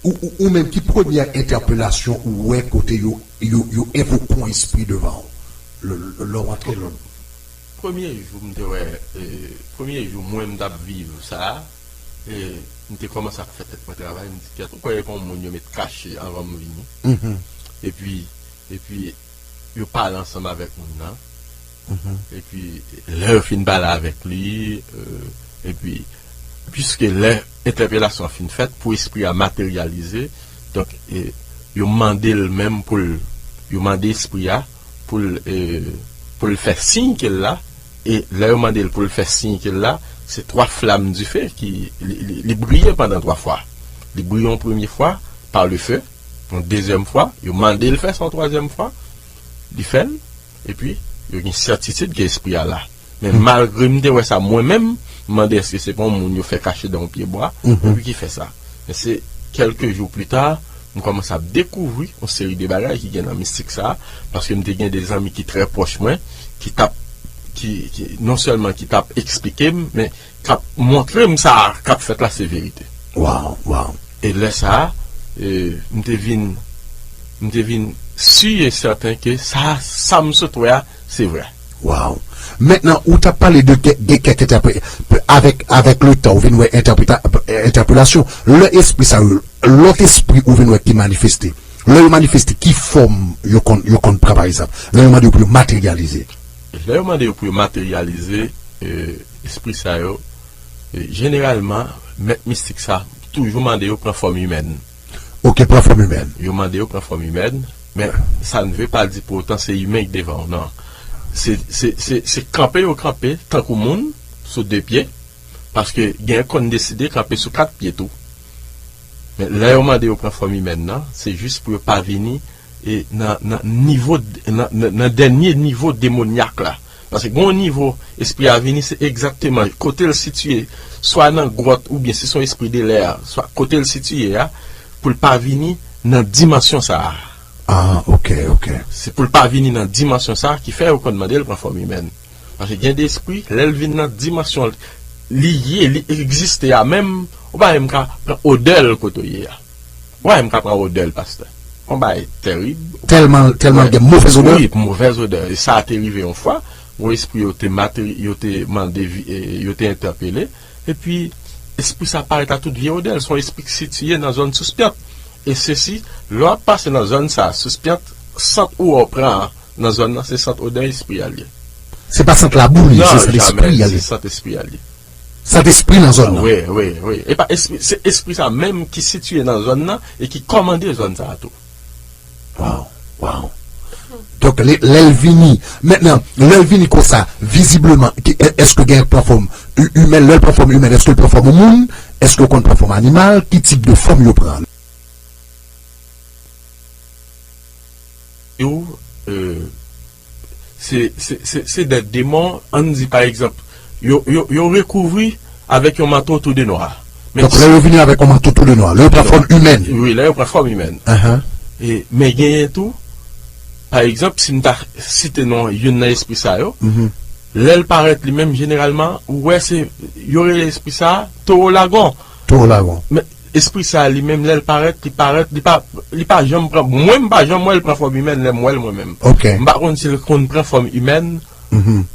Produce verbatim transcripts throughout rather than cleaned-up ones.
Ou, ou, ou menm, ki premyè entèpelasyon ou wè kote yo, yo, yo envoke yon espri devan ou? Lè, lè, lè w antre nan. Premye jou m te wè, e, premye jou mwen m t ap viv sa, e, m te kòmanse ap fè tèt mwen travay, m di, "Kèt, ou kwè e pa yon moun yo met kache anvan m vini?" Epi, epi, yo pale ansanm avèk moun nan. Epi, lè yo fin pale avèk li, e, epi, piske lè entèpelasyon an fin fèt, pou espri a materyalize, donk, e, yo mande l menm pou l, yo mande espri a pou l, e, pou l fè siy ke l la, e lè yo mande l pou l fè siy ke l la, se twa flam dife ki, li, li, li briye pandan twa fwa. Li briye yon premye fwa, pa le feu, yon dezyèm fwa, yo mande l fè sa yon twazyèm fwa, li fè l, epi yo gen sètitid ke espri a la. Men malgre m te wè sa mwen menm, m mande èske se pa yon moun yo fè kache dan yon pye bwa, epi ki fè sa. Men se kèlke jou pli ta, m kòmanse ap dekouvri yon seri de bagay ki gen nan mistik sa, paske m te gen de zanmi ki trè pwòch mwen, ki t ap, ki, ki, non sèlman ki t ap eksplike m, men k ap montre m sa k ap fèt la se verite. Waw, waw. E lè sa a, e, m te vin, m te vin si e sèten ke sa, sa m sot wè a, se vrè. Waw. Mentnan, ou t ap pale de kè-, de kèk entèpre-, avèk, avèk le tan, ou vin wè entèpreta-, entèpelasyon. Lè espri sa yo, lòt espri ou vin wè ki manifeste. Lè yo manifeste, ki fòm yo konn, yo konn pran, pa egzanp? Lè yo mande yo pou yo materyalize. Lè yo mande yo pou yo materyalize, e, espri sa yo, e, jeneralman, mèt mistik sa toujou mande yo pran fòm imèn. Ok, pran fòm imèn. Yo mande yo pran fòm imèn, men sa ne veut pas dire pou otan se imen ki devan w, non. Se, se, se, se kanpe yo kanpe tankou moun sou de pye, paske gen konn deside kanpe sou kat pye tou. Men lè yo mande yo pran fòm imèn nan, se jis pou yo pa vini e nan, nan nivo, nan, nan, nan dènye nivo demonyak la. Paske gen yon nivo espri a vini, se egzakteman kote l sitiye, swa nan gwòt oubyen si se yon espri de lè a, swa kote l sitiye a, pou l pa vini nan dimansyon sa a. Ah, ok, ok. Se pou l pa vini nan dimansyon sa a ki fè yo konn mande l pran fòm imèn. Paske gen de espri, lè l vin nan dimansyon li ye, li egziste a menm, ou pa menm ka pran odè l kote w ye a. Ou pa menm ka pran odè l, pastè. Yon bagay tèrib. Tèlman, tèlman gen movèz odè? Wi, movèz odè. E sa te rive yon fwa, yon espri yo te materi-, yo te mande vi-, e, yo te entèpele, epi espri sa parèt a tout vye odè l. Se yon espri ki sitiye nan zòn Souspyant. E sesi, lè w ap pase nan zòn sa, Souspyant, sant ou wè w pran an, nan zòn nan, se sant odè espri a l ye. Se pa sant labou li ye, se sant espri a l ye. Se sant espri a l ye. Sant espri nan zòn nan. Wi, wi, wi. E pa espri, se espri sa menm ki sitiye nan zòn nan e ki kòmande zòn sa a tou. Waw, waw. Donk, lè, lè l vini, mentnan, lè l vini konsa, vizibleman, ki, è-, èske gen pran fòm i-, imèn? Lè l pran fòm imèn, èske l pran fòm moun? Èske l konn pran fòm animal? Ki tip de fòm yo pran? Yo, e, se, se, se, se de demon, ann di pa egzanp, yo, yo, yo rekouvri avèk yon manto tou de nwa. Men donk, lè yo vini avèk yon manto tou de nwa, lè yo pran fòm imèn. Wi, lè yo pran fòm imèn. Ahan. E, men genyen tou, pa egzanp, si m ta site non youn nan espri sa yo, lè l parèt li menm, jeneralman, ou wè se, yo rele espri sa a towo lagon. Towo lagon. Men, espri sa a li menm, lè l parèt, li parèt, li pa, li pa janm pran, mwen, m pa janm wè l pran fòm imèn lè m wè l mwen menm. Ok. M pa konn si l konn pran fòm imèn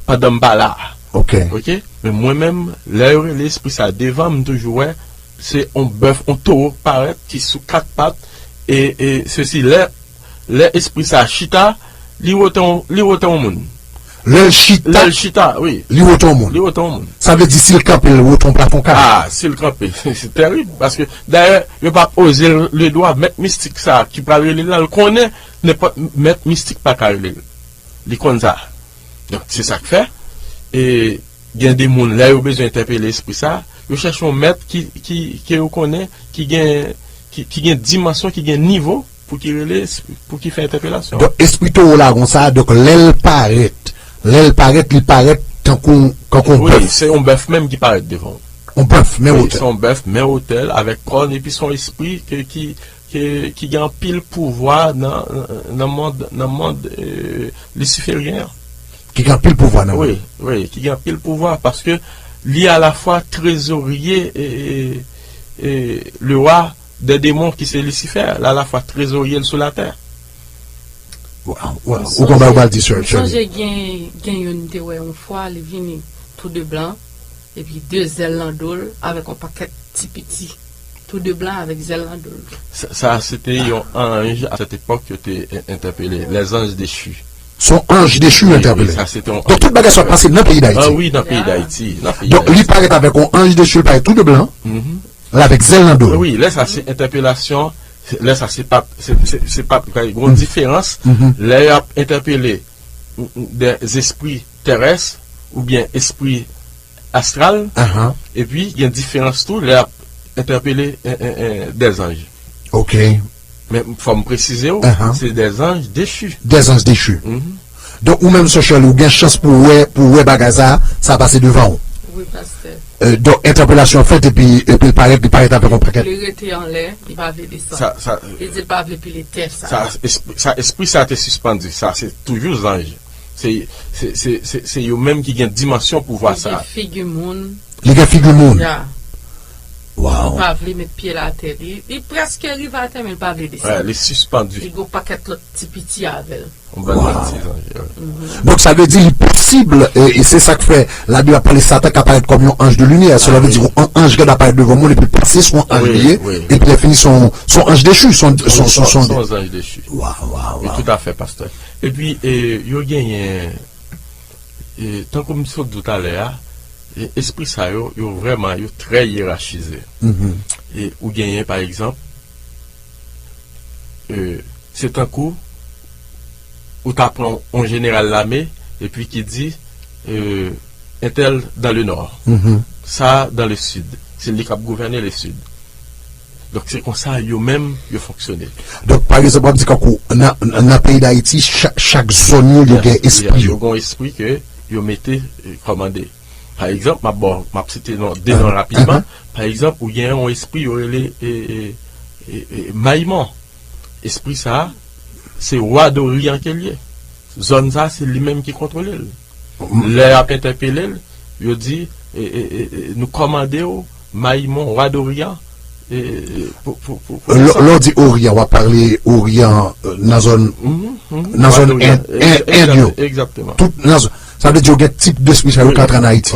pandan m pa la. Ok. Ok? Men mwen menm, lè yo rele espri sa a devan m, m toujou wè se yon bèf, yon towo k parèt, ki sou kat pat, e, e sesi, lè, lè espri sa a chita, li wote yon, li wote yon moun. Lè l chita, lè l chita, wi, li wote yon moun. Li wote yon moun. Sa vle di, si l kanpe, l wote yon plafon kay. Ah, si l kanpe, se tèrib. Paske, dayè, yo p ap oze l le dwa. Mèt mistik sa a ki pral rele l la, l konnen nenpòt mèt mistik pa ka rele l. Li konn sa. Donk, se sa k fè, e, gen de moun, lè yo bezwen entèpele espri sa, yo chèche yon mèt ki, ki, ke yo konnen, ki gen, ki, ki gen dimansyon, ki gen nivo pou ki rele, pou ki fè entèpelasyon. Donk, espri towo lagon sa, donk, lè l parèt, lè l parèt, li parèt tankou, tankou yon bèf. Wi, se yon bèf menm ki parèt devan w. Yon bèf, men wotè. Wi, se yon bèf, men wotè l, avèk kòn, epi se yon espri ke, ki, ki, ki gen anpil pouvwa nan, nan mond, nan mond, e, lisiferyen an. Ki gen anpil pouvwa nan mond. Wi, wi, ki gen anpil pouvwa, paske li alafwa trezorye, e, e, e, le wa de demon ki se Lisifè, la la fwa trezorye l sou latè. Wow, wow. Ou konn bagay ou pral di, sè, sè. Sonje gen, gen youn te wè yon fwa, li vini tou de blan, epi de zèl nan do l, avèk yon pakèt ti piti. Tou de blan avèk zèl nan do l. Sa, sa se te yon anj a sèt epòk yo te en- entèpele, les anges déchus. Se yon anj dechi yo entèpele. Sa se te yon Donk tout bagay sa pase nan peyi Dayiti. Ah wi, nan peyi Dayiti. Nan peyi Donk li Dayiti. Parèt avèk yon anj dechi, li parèt tou de blan. Mhm. L avèk zèl nan do l. Wi, lè sa se entèpelasyon, lè sa se pa, se, se, se pa, gen yon diferans. Mhm. Lè y ap entèpele de zespri terès oubyen espri astral, epi gen diferans tou lè y ap entèpele dèzanj. Ok. Men fò m presize w, se dèzanj dechi. Dèzanj dechi. Donk ou menm sè Shirley, ou gen chans pou w wè, pou w wè bagay sa, sa pase devan w. Wi, pastè. Donk entèpelasyon fèt epi, epi l parèt, li parèt avèk yon pakèt. Li rete anlè, li pa vle desann. Sa, sa, li di l pa vle pile tè sa. Sa, espri, sa, espri sa te sispann di, sa se toujou zanj. Se, se, se, se, se yo menm ki gen dimansyon pouvwa sa. Li gen figi moun. Li gen figi moun. Ya. Wow. Li pa vle met pye l atè. Li, li prèske rive atè, men li pa vle desann. Li sispann. Li gen yon pakèt lòt ti piti avè l. Yon bann lòt ti zanj, wi. Donk sa vle di li posib, e, e se sa k fè Labib ap pale Satan ka parèt kòm yon anj de limyè. Sela vle di yon anj gen dwa parèt devan moun epi l panse se yon anj li ye, epi lè fini se yon, se yon anj dechi, se yon, se yon, se yon, se yon. Se yon zanj dechi. Waw, waw, waw. Wi, toutafè, pastè. Epi, e, yo genyen, e, tankou m sot di w talè a, e, espri sa yo, yo vrèman, yo trè yerachize. E ou genyen, pa egzanp, e, se tankou ou ta pran yon jeneral lame epi ki di, e, entèl dans le nord, sa dans le sud. Se li k ap gouvène le sud. Donk se konsa yo menm yo fonksyone. Donk pa egzanp w ap di kankou nan, nan peyi Dayiti, chak, chak zòn yo, yo gen espri yo. Yo gen yon espri ke yo mete, e, kòmande. Pa egzanp, m ap ba w, m ap site non, de non rapidman. Pa egzanp, ou gen yon espri yo rele, e, e, e, e, Mayimon. Espri sa a, se wa Doryan ke l ye. Zòn sa a, se li menm ki kontwole l. Lè y ap entèpele l, yo di, e, e, e, e, nou kòmande w, Mayimon, wa Doryan, e, e, pou, pou, pou, pou Lè, lè w di Oryan, w ap pale Oryan, e, nan zòn, nan zòn End, End, End yo. Egzakteman. Tout nan zòn, sa vle di yo gen tip despri sa yo ka antre ann Ayiti.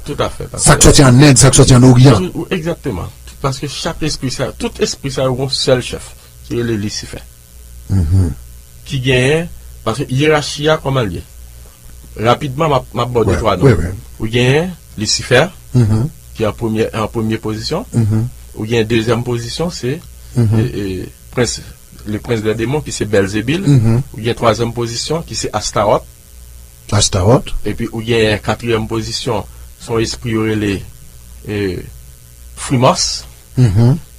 Toutafè. Sa k sòti ann End, sa k sòti ann Oryan. Egzakteman. Paske chak espri sa, tout espri sa yo gen yon sèl chèf, ki rele Lisifè. Ki genyen, paske yerachi a kòman l ye? Rapidman, m ap, m ap ba w de twa non. Ou genyen Lisifè, ki an premye, an premye pozisyon. Ou genyen dezyèm pozisyon, se, e, e, prens, le prens dè demon, ki se Bèlzebil. Ou genyen twazyèm pozisyon, ki se Astawòt. Astawòt. Epi ou genyen katriyèm pozisyon, se yon espri yo rele, e, Frimòs.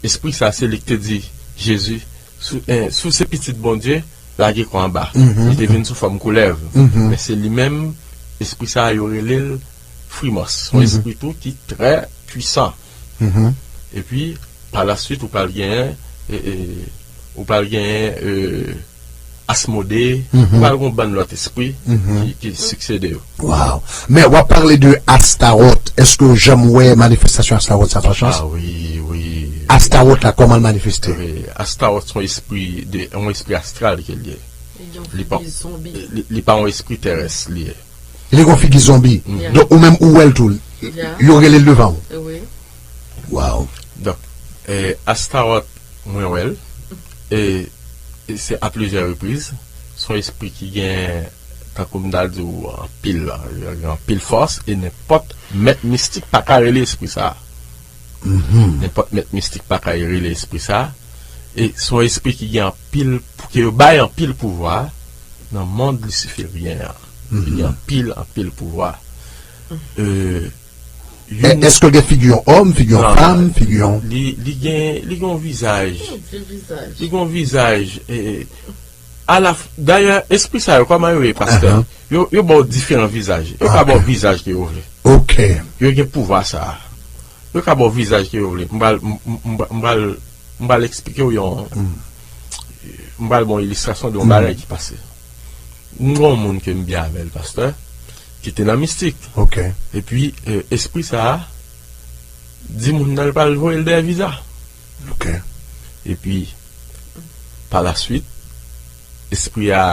Espri sa, se li k te di Jezi, si, e, si w se pitit Bondye, lage kò anba. Li te vin sou fòm koulèv. Men se li menm, espri sa, yo rele l Frimòs. Se yon espri tou ki trè pwisan. Epi, pa la swit, ou pral genyen, e, e, ou pral genyen, e, Asmode, ou pral gen yon bann lòt espri ki, ki siksede yo. Waw. Men w ap pale de Astawòt. Èske w janm wè manifestasyon Astawòt sa pa chans? Ah wi, wi. Astawòt la, kòman l manifeste? Wi, Astawòt se yon espri de, yon espri astral ke l ye. Li pa, li, li pa yon espri terès li ye. Li gen yon figi zonbi. Donk ou menm ou wè l tou. Yo rele l devan ou. Wi. Waw. Donk, e, Astawòt, mwen wè l. E, e se a plizyè repriz. Se yon espri ki gen, tankou m ta di w, anpil, gen anpil fòs. E nenpòt mèt mistik pa ka rele espri sa a. Nenpòt mèt mistik pa ka rele espri sa a. E se yon espri ki gen anpil, ke yo bay anpil pouvwa nan mond lisiferyen an. Li gen anpil, anpil pouvwa. E, Youn... Èske l gen figi yon òm, figi yon fanm, figi yon... Li, li gen, li gen yon vizaj. Li gen yon vizaj. E, ala, dayè, espri sa yo, kòman yo ye, pastè? Yo, yo ba w diferan vizaj. Yo ka ba w vizaj ke yo vle. Yo gen pouvwa sa a. Yo ka ba w vizaj ke yo vle. M pral, m, m, m, m pral, m pral eksplike w yon... M pral ba w yon ilistrasyon de yon bagay ki pase. M gen yon moun ke m byen avè l, pastè, ki te nan mistik. Epi, e, espri sa a di moun nan l pral voye l dèyè viza. Ok. Epi, pa la swit, espri a,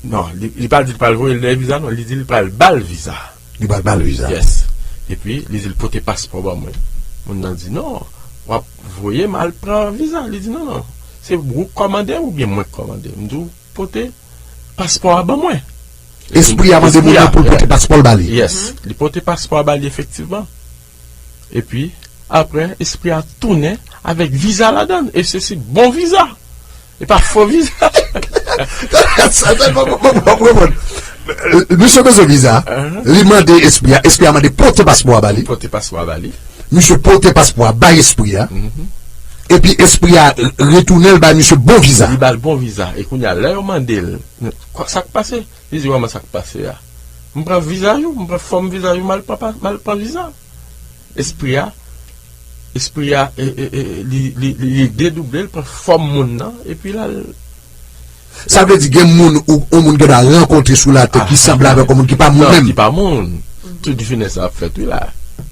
non, li, li pa di l pral voye l dèyè viza, non, li di l pral ba l viza. Li pral ba l viza. Yes. Epi, li di l pote paspò ban mwen. Moun nan di, non, w ap voye m al pran viza. Li di, non, non, se ou k kòmande oubyen mwen k kòmande? M di w pote paspò a ban mwen. Espri a mande moun nan pou l pote paspò l ba li. Yes, li pote paspò a ba li efektivman. Epi, apre, espri a tounen avèk viza ladan l. E se si bon viza. E pa fo viza. Sa, sa, bon, bon, bon, bon, bon. Misye bezwen viza. Li mande espri a, espri a mande pote paspò a ba li. Pote paspò a ba li. Misye pote paspò a bay espri a. Epi espri a retounen l bay misye bon viza. Li ba l bon viza. E kounye a, lè yo mande l, sa k pase? Li di, kòman sa k pase a? M pran viza yo, m pran fòm viza yo, m al pran pa- m al pran viza. Espri a, espri a, e, e, e, li, li, li, li dedouble, l pran fòm moun nan, epi l al. Sa vle di gen moun ou yon moun gen dwa rankontre sou latè ki sanble avèk yon moun ki pa moun menm. Ki pa moun. Tout jounen sa ap fèt, wi la.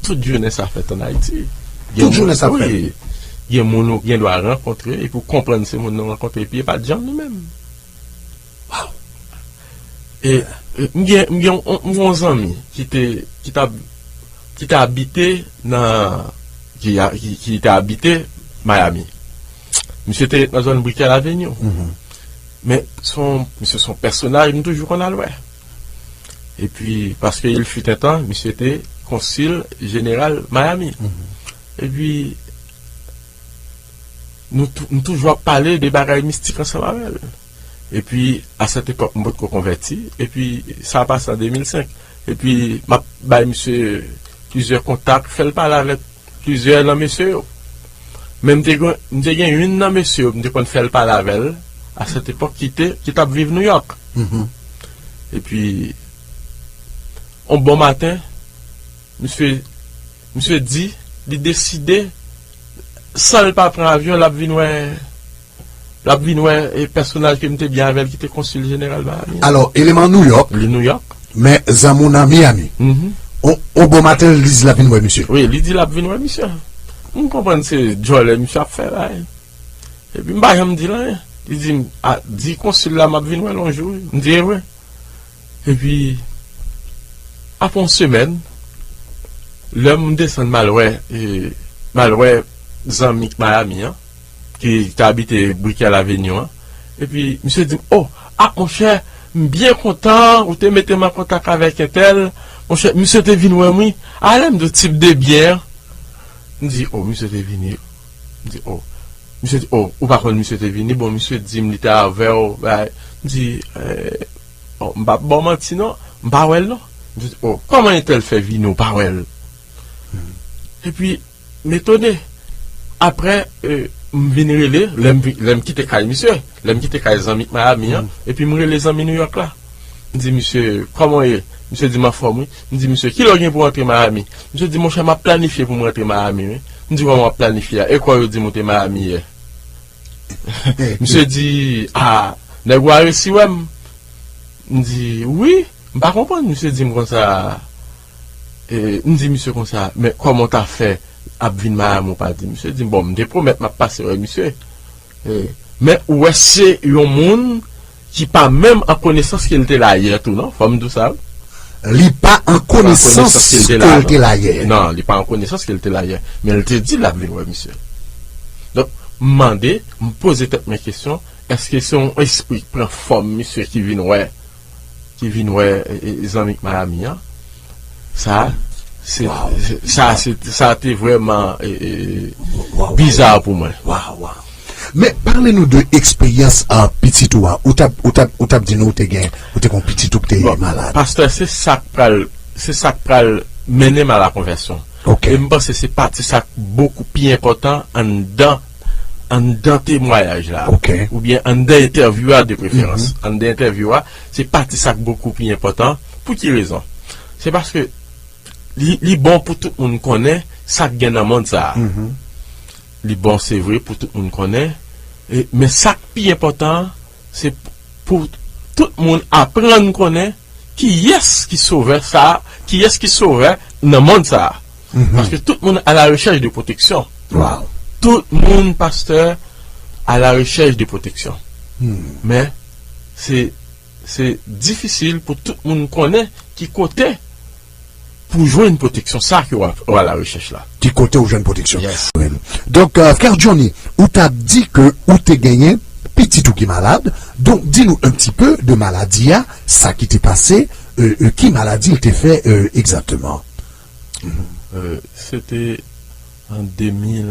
Tout jounen sa fèt an Ayiti. Tout jounen sa fèt. Gen moun ou gen dwa rankontre, epi ou konprann se moun nan rankontre, epi e pa t janm li menm. Wow. E, e, m gen, m gen yon, m gen yon zanmi ki te, ki t ap, ki te abite nan, ki, a- ki, ki te abite Miami. Misye te ret nan zòn Brickell Avenue. Men, se yon, misye se yon pèsonaj, m toujou konn al wè. Epi, paske il fut un temps, misye te konsil jeneral Miami. Epi, nou tou- nou toujou ap pale de bagay mistik ansanm avè l. Epi, a sèt epòk, m potko konvèti. Epi, sa pase an de mil senk. Epi, m ap bay misye plizyè kontak, fè l pale avèk plizyè nan mesye yo. Men m te gen, m te gen youn nan mesye yo, m te konn fè l pale avè l, a sèt epòk, ki te, ki t ap viv Nouyòk. Epi, yon bon maten, misye, misye di, li deside, san l pa pran avyon, l ap vin wè, l ap vin wè, e, pèsonaj ke m te byen avè l, ki te konsil jeneral Miami. Alò, eleman Nouyòk. Li Nouyòk. Men zanmi w nan Miami. On, on bon maten, li di l ap vin wè misye. Wi, li di l ap vin wè misye. M konprann se djòlè misye ap fè la. Epi m pa janm di l anyen. Li di m, a, di konsil la m ap vin wè l yon jou, wi. M di, e vre. Epi, apre yon semèn, lè m desann m al wè, e, m al wè zanmi k Miami an, ki te abite Brickell Avenue an, epi misye di m, o, a, monchè, m byen kontan, ou te mete m an kontak avèk entèl, monchè, misye te vin wè m, wi. A, lè m di w tip de byen an, m di, o, misye te vini. M di, o. Misye di, o, ou pa konn misye te vini? Bon, misye di m li te avè w, bay. M di, e, bon, m p ap ba w manti non, m pa wè l non. Misye di, o, kòman entèl fè vini, ou pa wè l? Epi, m etone. Apre, e, m vin rele, lè m vi- lè m kite kay misye, lè m kite kay zanmi k Miami an, epi m rele zanmi Nouyòk la. M di, misye, kòman w ye? Misye di m anfòm, wi. M di, misye, kilè w gen pou w antre Miami? Misye di, monchè, m ap planifye pou m rantre Miami, wi. M di, kòman w ap planifye a? E kwa yo di m ou te Miami yè? Misye di, a, nèg ou a resi wè m? M di, wi. M pa konprann. Misye di m konsa, e, m di misye konsa, men kòman w ta fè ap vin Miami ou pa di m? Misye di m, bon, m te pwomèt m ap pase wè misye. E, men ou wè se yon moun ki pa menm an konesans ke l te la yè tou non, fò m di w sa wi. Li pa an konesans ke l te la yè. Non, li pa an konesans ke l te la yè. Men l te di l ap vin wè misye. Donk, m mande, m poze tèt mwen kesyon, èske se yon espri k pran fòm misye ki vin wè ki vin wè, e, e, zanmi k Miami an. Sa, se, se- sa, se, sa te vrèman, e, e, biza pou mwen. Waw, waw. Men pale nou de eksperyans a pitit ou a. Ou t ap, ou t ap, ou t ap di nou ou te gen, ou te gen yon pitit ou ki te malad. Pastè, se sa k pral, se sa k pral mennen m a la konvèsyon. Ok. E m panse se pati sa k bokou pi enpòtan anndan, anndan temwayaj la. Ok. Oubyen anndan entèvyou a de preferans. Anndan entèvyou a, se pati sa k bokou pi enpòtan. Pou ki rezon? Se paske li, li bon pou tout moun konnen sa k gen nan mond sa a. Li bon, se vre, pou tout moun konnen. E, men sa k pi enpòtan an, se pou tout moun aprann konnen kiyès ki sovè sa a, kiyès ki sovè nan mond sa a. Paske tout moun à la recherche de protection. Waw. Tout moun, pastè, à la recherche de protection. Men, se, se difisil pou tout moun konnen ki kote pou jwenn pwoteksyon sa ke w a, w a la rechèch la. Ki kote ou jwenn pwoteksyon? Yes. Donk, euh, frè Johnny, ou t ap di ke ou te genyen pitit ou ki malad. Donk, di nou un petit peu de maladi a, sa ki te pase, euh, euh, ki maladi l te fè, euh, egzakteman? Euh, se te an de mil,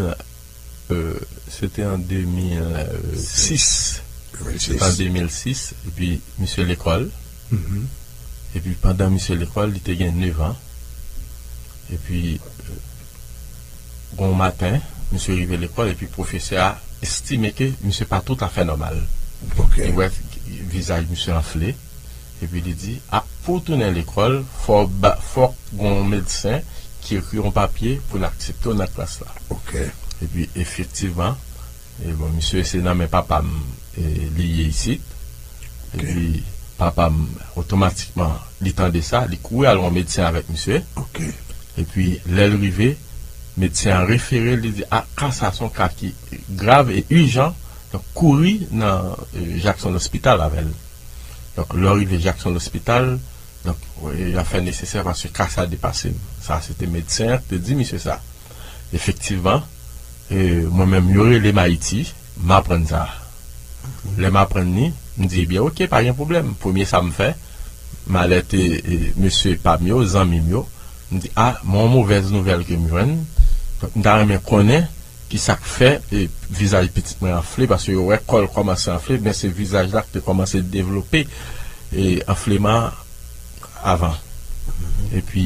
euh, se te an de mil sis. Se te an de mil sis, epi misye lekòl. Epi pandan misye lekòl, li te gen nèf an. Epi, euh, gon maten, misye rive lekòl, epi pwofesè a estime ke misye pa toutafè nòmal. Li wè vizaj misye anfle, epi li di, a, pou w tounen lekòl, fò w ba, fòk gon medsen ki ekri yon papye pou l aksepte w nan klas la. Epi, efektivman, e bon, misye se nan men papa m, e, li ye isit. Epi, papa m, otomatikman, li tande sa, li kouri al wè yon medsen avèk misye. Epi, lè l rive, medsen an refere l, li di, a, ka sa se yon ka ki grav e ijan, donk kouri nan, e, Jackson Hospital avè l. Donk, lè w rive Jackson Hospital, donk, e, y ap fè nesesè paske ka sa depase m. Sa, se te medsen an ki te di misye sa. Efektivman, e, mwen menm, yo rele m Ayiti, m aprann sa. Lè m aprann li, m di, ebyen, oke, pa gen pwoblèm. Premye sa m fè, m alète, e, mesye pa m yo, zanmi m yo. M di, a, men yon movèz nouvèl ke m jwenn. Donk, m ta renmen konnen ki sa k fè, e, vizaj pitit mwen anfle, paske yo wè kò l kòmanse anfle, men se vizaj la ki te kòmanse devlope, e, anfleman avan. Epi,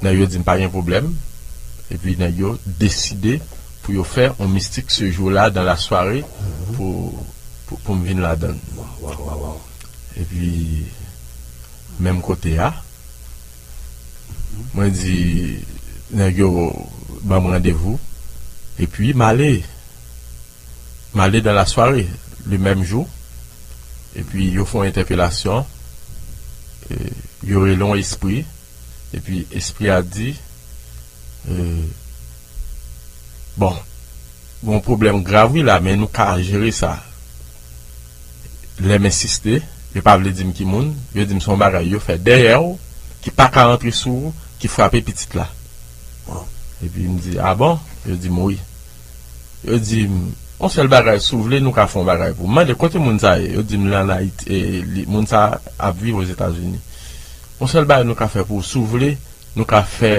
nèg yo di m pa gen pwoblèm. Epi, nèg yo deside pou yo fè yon mistik se jou la, dans la soirée, pou, pou, pou m vin ladan l. Epi, menm kote a, mwen di, nèg yo ban m randevou. Epi, m ale. M ale dans la soirée, le menm jou. Epi, yo fè yon entèpelasyon. E, yo rele yon espri. Epi, espri a di, e, bon, gon pwoblèm grav, wi, la, men nou ka jere sa. Lè m ensiste, yo pa vle di m ki moun, yo di m se yon bagay yo fè dèyè w, ki pa ka rantre sou ou, ki frape pitit la. Epi m di, a bon? Yo di m wi. Yo di m, yon sèl bagay, si w vle, nou ka fè yon bagay pou m. M mande, kote moun sa ye? Yo di m, li ann Ayiti, e, li, moun sa ap viv Ozetazini. Yon sèl bagay nou ka fè pou w, si w vle, nou ka fè,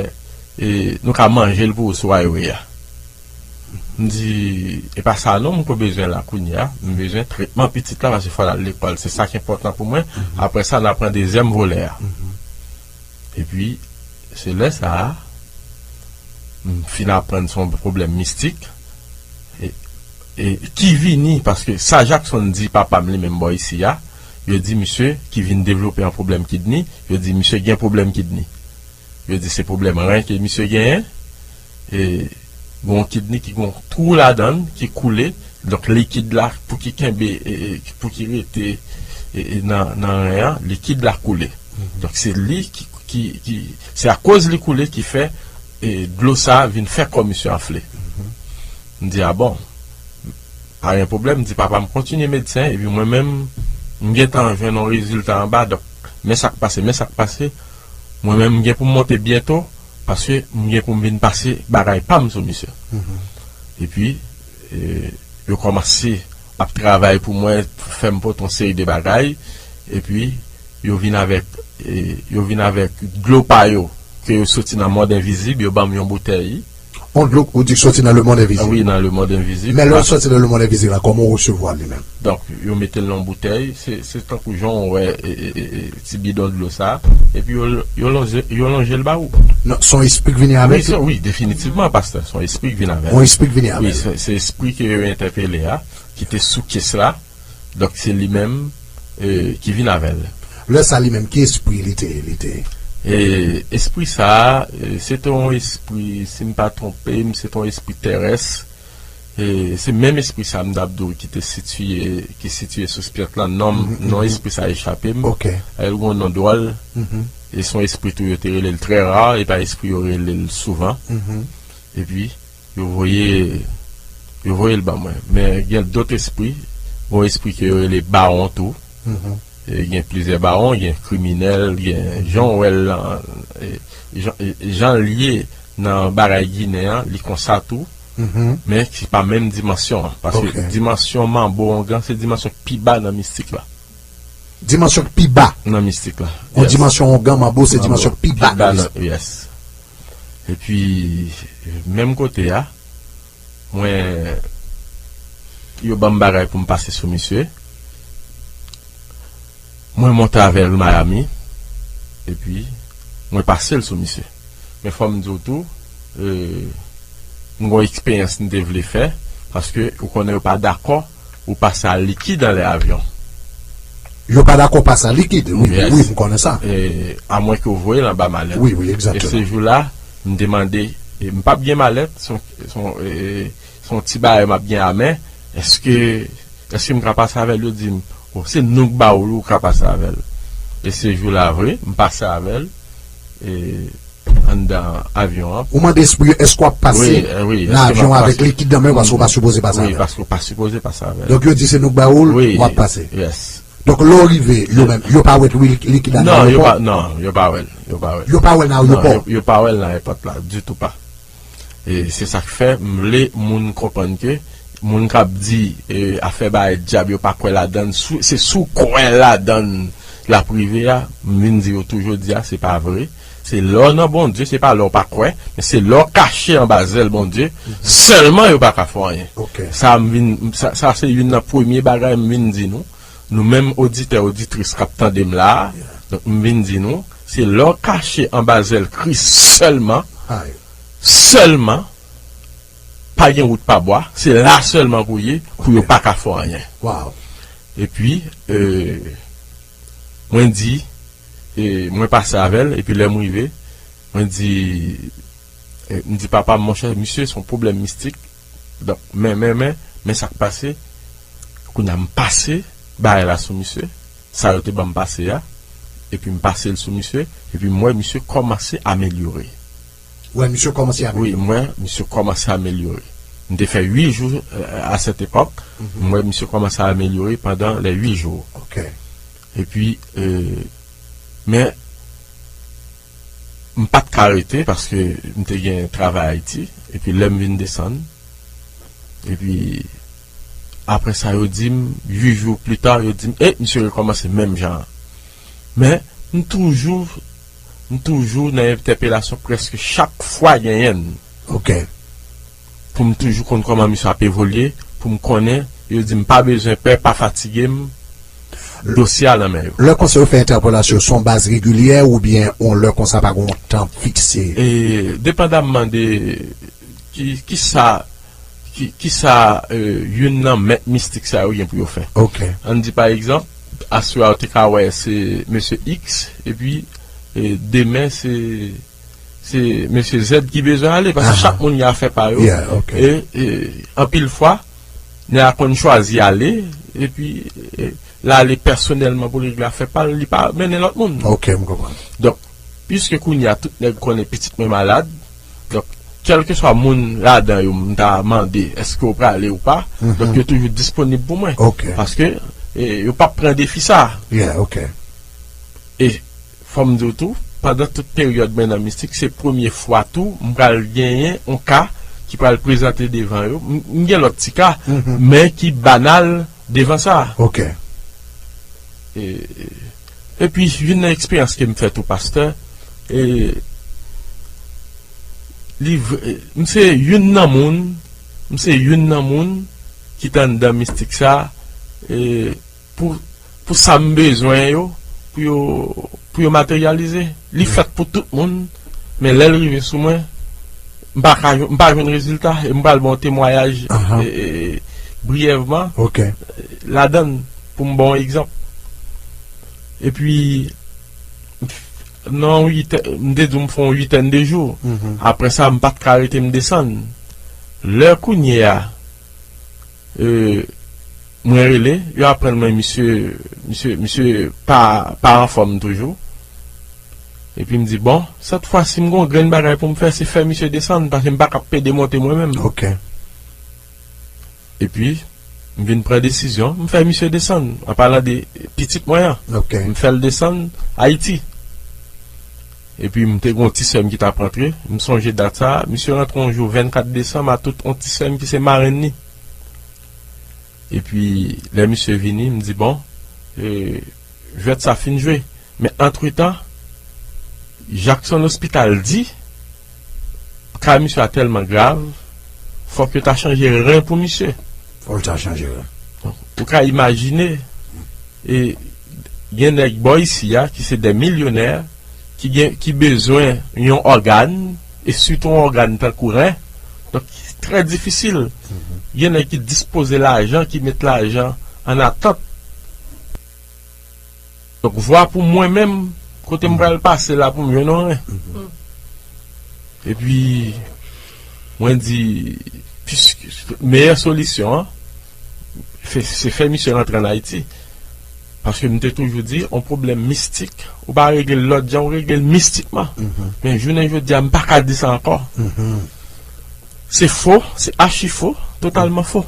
e, nou ka manje l pou ou sou highway a. M di, e pa sa non, m ko bezwen la kounye a. M bezwen tretman pitit la, paske fò l al lekòl. Se sa ki enpòtan pou mwen. Apre sa, n a pran dezyèm volè a. Epi, se lè sa a, m fin aprann se yon pwoblèm mistik. E, e ki vini, paske sa Jackson di papa m li menm bò isi a, yo di misye ki vin devlope yon pwoblèm kidney, yo di misye gen pwoblèm kidney. Yo di se pwoblèm ren ke misye genyen. E, gen yon kidney ki gen yon twou ladan l ki koule. Donk, likid la, pou ki kenbe, e, e, pou ki rete, e, e, nan, nan ren an, likid la koule. Donk, se li ki, ki, ki, se akoz li koule ki fè, e, dlo sa a vin fè kò misye anfle. M di, a bon, pa gen pwoblèm, m di papa m kontinye medsen, epi mwen menm, m gentan jwenn yon rezilta anba, donk, men sa k pase, men sa k pase, mwen menm, m gen pou m monte byento, paske m gen pou m vin pase bagay pa m sou misye. Epi, e, yo kòmanse ap travay pou mwen, fè m pote yon seri de bagay, epi yo vin avèk, e, yo vin avèk dlo pa yo, ke yo soti nan mond envizib, yo ban m yon boutèy. Yon dlo, ou di k soti nan lemonn envizib? Wi, nan lemonn envizib. Men lè l soti nan lemonn envizib la, kòman w resevwa l li menm? Donk, yo mete l nan yon boutèy, se, se tankou jan w wè, e, e, e, e, ti bidon dlo sa, epi yo, yo lonje, yo lonje l ba ou. Non, se yon espri k vini avèk li? Wi, definitivman, pastè, se yon espri k vin avè l. Yon espri k vini avè l. Wi, se, se espri ke yo entèpele a, ki te sou kès la. Donk, se li menm, e, ki vin avè l. Lè sa li menm, ki espri li te, li te? E, espri sa a, e, se te yon espri, si m pa twonpe m, se te yon espri terès. E, se menm espri sa a m t ap di w ki te sitiye, ki sitiye sou spyèt la. Non, non espri sa a echape m. Li gen yon non dwòl. E se yon espri tou yo te rele l trè ra, e pa espri yo rele l souvan. Epi, Yo voye, yo voye l ban mwen. Men gen dòt espri, gen yon espri ke yo rele bawon tou. E gen plizyè bawon, gen kriminèl, gen jan w wè l lan, e, jan, e, jan l ye nan bagay ginen an, li konsa tou. Men se pa menm dimansyon an. Paske dimansyon manbo ongan se dimansyon k pi ba nan mistik la. Dimansyon k pi ba. Nan mistik la. Yon dimansyon ongan manbo se dimansyon k pi ba nan mistik. Yes. Epi, menm kote a, mwen, yo ban m bagay pou m pase sou misye. Mwen monte avè l Miami, epi mwen pase l sou misye. Men fò m di w tou, e, m gon eksperyans m te vle fè, paske ou konnen yo pa dakò ou pase a likid anlè avyon. Yo pa dakò pase a likid, wi, wi, m konnen sa. E, amwenke w voye l anba malèt. Wi, wi, egzakteman. E se jou la, m te mande, e, m p ap gen malèt, se yon, se yon, e, se yon ti bagay m ap gen a men, èske, èske m ka pase avè l? Yo di m, bon, se nou k ba w l, ou ka pase avè l. E se jou la vre, m pase avè l, e, anndan avyon an. Ou mande espri yo, èske w ap pase nan avyon avèk likid nan men w, paske w pa sipoze pase avè l? Wi, paske w pa sipoze pase avè l. Donk yo di se nou k ba w l, w ap pase. Donk lè w rive, yo menm, yo pa wè tou likid la nan ayewopò? Non, yo pa wè l, yo pa wè l. Yo pa wè l nan ayewopò? Non, yo, yo pa wè l nan ayewopò la, ditou pa. E se sa k fè m vle moun konprann ke moun k ap di, e, afè bagay dyab yo pa kwè ladann, sou, se si w kwè ladann l ap rive a, m vin di yo tou jodi a, se pa vre. Se lè w nan Bondye, se pa lè w pa kwè, men se lè w kache anba zèl Bondye, sèlman yo pa ka fè w anyen. Sa m vin, sa, sa se youn nan premye bagay m vin di nou. Nou menm oditè, oditris k ap tande m la a, donk m vin di nou, se lè w kache anba zèl Kris sèlman, sèlman, pa gen wout pa bwa, se la sèlman pou w ye, pou yo pa ka fè w anyen. Epi, e, mwen di, e, mwen pase avè l, epi lè m rive, mwen di, e, m di papa m, monchè, misye se yon pwoblèm mistik. Donk, men, men, men, men sa k pase, kounye a m pase bagay la sou misye, sa yo te ban m pase a, epi m pase l sou misye, epi m wè misye kòmanse amelyore. Ou wè misye kòmanse amelyore? Wi, m wè misye kòmanse amelyore. M te fè uit jou, e, a sèt epòk, m wè misye kòmanse amelyore pandan lè uit jou. Epi, e, men, m pa t ka rete paske m te gen travay Ayiti, epi lè m vin desann, epi apre sa, yo di m, uit jou pita, yo di m, e, misye rekòmanse menm jan an. Men, m toujou, m toujou nan entèpelasyon prèske chak fwa genyen l. Pou m toujou konn kòman misye ap evolye, pou m konnen, yo di m pa bezwen pè, pa fatige m, dosye a nan men yo. Lè konsa yo fè entèpelasyon, se yon baz regilyè oubyen yon lè konsa pa gen yon tan fikse? E, depandamman de ki, kisa, ki, kisa, e, youn nan mèt mistik sa yo gen pou yo fè. Ann di pa egzanp, aswè a ou te ka wè se mesye X, epi, e, demen se, se mesye Z ki bezwen ale, paske chak moun gen afè pa yo. E, e, anpil fwa, nèg la konn chwazi ale, epi, e, l ale pèsonèlman pou l regle afè pa l, li pa mennen lòt moun. Donk, piske kounye a tout nèg konnen pitit mwen malad, donk, kèlkeswa moun ladan yo m ta mande, èske w prale ou pa, donk, yo toujou disponib pou mwen. Paske, e, yo p ap pran defi sa. E fò m di w tou, pandan tout peryòd mwen nan mistik, se premye fwa tou m pral genyen yon ka ki pral prezante devan yo. M, m gen lòt ti ka, men ki banal devan sa. E, epi, youn nan eksperyans ke m fè tou, pastè, e, li v-, e, m se youn nan moun, m se youn nan moun ki t anndan mistik sa, e, pou, pou sa m bezwen yo, pou yo, pou yo materyalize. Li fèt pou tout moun, men lè l rive sou mwen, m pa ka, m pa jwenn rezilta, e m pral ba w temwayaj, e, e, briyèvman, ladann, pou m ba w egzanp. Epi, nan uit, m te di w m fè yon uitèn de jou. Apre sa, m pa t ka rete, m desann. Lè kounye a, e, mwen rele, yo aprann mwen misye, misye, misye pa, pa anfòm toujou. Epi m di, bon, sèt fwa si m gon grenn bagay pou m fè, se fè misye desann, paske m pa ka pede monte mwen menm. Ok. Epi, m vin pran desizyon, m fè misye desann, an palan de pitit mwen an. Ok. M fè l desann Ayiti. Epi, m te gon ti sè m ki t ap rantre, m sonje dat sa, misye rantre yon jou vennkat desanm a tout yon ti sè m ki se marenn li. Epi, lè misye vini, m di, bon, e, jwèt sa fin jwe. Men antretan, Jackson Hospital di, ka misye a tèlman grav, fòk yo ta chanje ren pou misye. Fòk yo ta chanje ren. Donk, ou ka imajine, e, gen nèg bò isi a, ki se de milyonè, ki gen, ki bezwen yon ògàn, e sitou yon ògàn tankou ren, donk, trè difisil. Gen nèg ki dispoze lajan, ki met lajan an atant. Donk, vwa pou mwen menm, kote m pral pase la pou m jwenn yon ren. Epi, mwen di, piske meyè solisyon an, fè- se fè misye rantre ann Ayiti. Paske m te toujou di, yon pwoblèm mistik, ou pa regle l lòt jan, ou regle l mistikman. Men jounen jodi a, m pa ka di sa ankò. Se fo, se achi fo, totalman fo.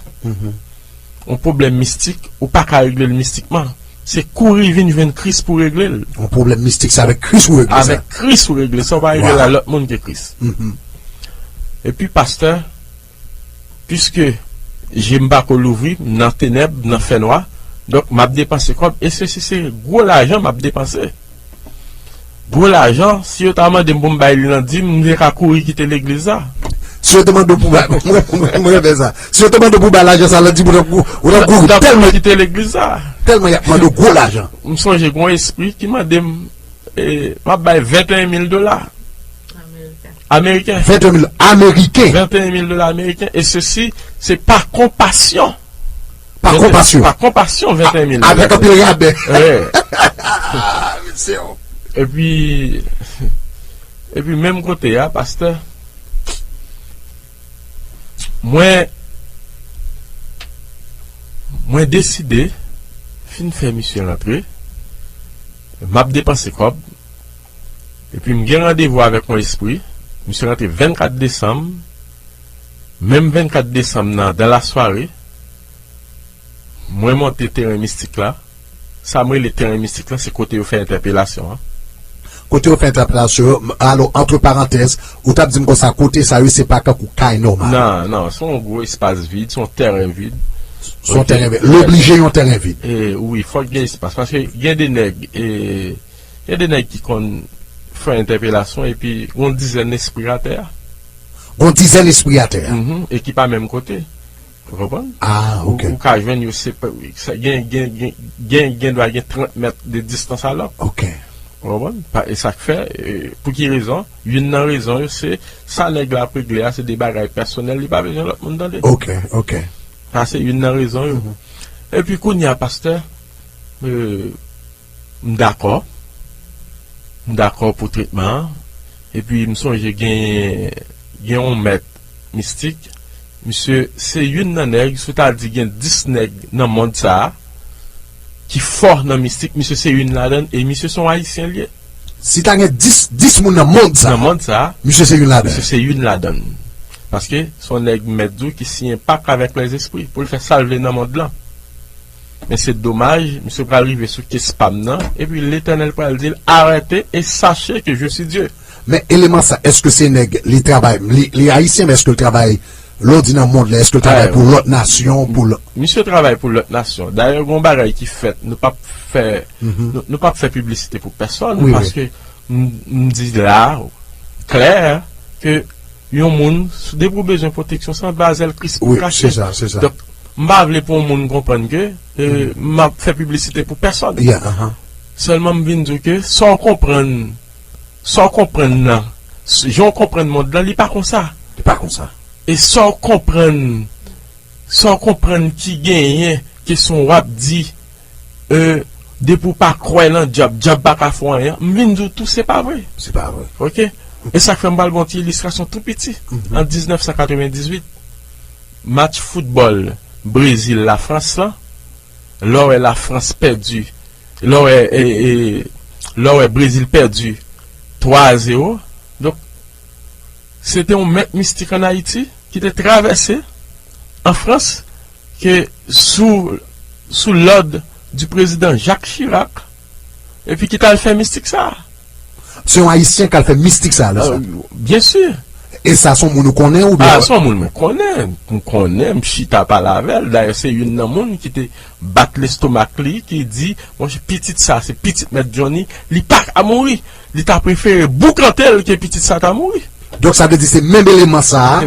Yon pwoblèm mistik, ou pa ka regle l mistikman. Se kouri vin jwenn Kris pou regle l. Yon pwoblèm mistik, se avèk Kris ou regle sa. Avèk Kris ou regle sa, ou pa regle l a lòt moun ke Kris. Epi, pastè, piske je m pako louvri, m nan tenèb, m nan fènwa, donk m ap depanse kòb, e se, se, se gwo lajan m ap depanse. Gwo lajan, si yo ta mande m pou m bay li nan dim, m te ka kouri kite legliz la. Si yo te mande w pou bay, mwen, mwen, mwen renmen sa. Si yo te mande w pou bay lajan sa nan dim, ou t ap kou-, ou t ap kouri tèlman, kite legliz la. Tèlman y ap mande w gwo lajan. M sonje gon espri ki mande m, e, m ap bay venteyen mil dola ameriken. Venteyen mil ameriken. Venteyen mil dola ameriken. E sesi, se pa konpasyon. Pa konpasyon. Pa konpasyon, venteyen mil. Avèk anpil rabè. Wi. Mesye, oh. Epi, epi menm kote a, pastè, mwen, mwen deside, fin fè misye rantre, m ap depanse kòb, epi m gen randevou avèk yon espri, misye rantre vennkat desanm, menm vennkat desanm nan, dan lasware, mwen monte teren mistik la. Sa m rele teren mistik la, se kote yo fè entèpelasyon an. Kote yo fè entèpelasyon yo, m-, alò, antre parantèz, ou t ap di m konsa, kote sa yo, se pa kankou kay nòmal. Non, non, se yon gwo espas vid, se yon teren vid. Se yon teren vid. L oblije yon teren vid. E, wi, fòk gen espas. Paske gen de nèg, e, gen de nèg ki konn fè entèpelasyon, epi gon dizèn espri atè a. Gon dizèn espri atè a. Mhm, e ki pa menm kote. Ou konprann? Ah, ok. Ou, ou ka jwenn yo se pa, sa, gen, gen, gen, gen, gen dwa gen trant mèt de distans alò. Ok. Ou konprann? Pa, e sa k fè, e, pou ki rezon? Youn nan rezon yo se, sa nèg la ap regle a, se de bagay pèsonèl, li pa bezwen lòt moun tande. Ok, ok. Sa se youn nan rezon yo. Mhm. Epi kounye a, pastè, e, m dakò. M dakò pou tretman an. Epi m sonje gen, gen yon mèt mistik. Misye se youn nan nèg, si w ta di gen dis nèg nan mond sa a, ki fò nan mistik, misye se youn ladan l, e misye se yon Ayisyen l ye. Si ta gen dis, dis moun nan mond sa a, nan mond sa a, misye se youn ladan l. Misye se youn ladan l. Paske se yon nèg mèt di w ki siyen pak avèk lèzespri pou l fè sa l vle nan mond lan. Men se domaj, misye pral rive sou kes pa m nan, epi Letènèl pral di l, arrêtez et sachez que je suis Dieu. Men eleman sa, èske se nèg, li travay, li, li ayisyen, men èske l travay, lè w di nan mond la, èske l travay pou lòt nasyon, pou lòt... Misye travay pou lòt nasyon. Dayè, gon bagay ki fèt, nou p ap fè, nou, nou p ap fè piblisite pou pèsòn, paske m, m di la, klè, ke yon moun, depi w bezwen pwoteksyon, se anba zèl Kris pou w kache. Wi, se sa, se sa. Donk, m pa vle pou yon moun konprann ke, e, m ap fè piblisite pou pèsòn. Yeah, aha. Sèlman m vin di w ke sa w konprann, sa w konprann nan, jan w konprann mond lan, li pa konsa. Li pa konsa. E sa w konprann, sa w konprann ki genyen, kesyon w ap di, e, depi w pa kwè nan dyab, dyab pa ka fè w anyen. M vin di w tou, se pa vre. Se pa vre. Ok? E sa k fè m pral ba w ti ilistrasyon tou piti. An diznèf san katrevendizuit, match foutbòl Brezil Lafrans lan, lè w wè Lafrans pèdi, lè w wè, e, e, lè w wè Brezil pèdi twa a zewo. Donk, se te yon mèt mistik ann Ayiti ki te travèse an Frans, ke sou, sou lòd di prezidan Jacques Chirac, epi ki t al fè mistik sa a. Se yon Ayisyen k al fè mistik sa a, lè sa. Ah, byen si. E sa, se yon moun ou konnen oubyen? Ah, se yon moun mwen konnen. M konnen, m chita pale avè l. Dayè, se youn nan moun ki te bat lestomak li, ki di, monchè, pitit sa, se pitit Mèt Johnny, li pa ka mouri. Li ta prefere boukante l ke pitit sa ta mouri. Donk, sa vle di se menm eleman sa a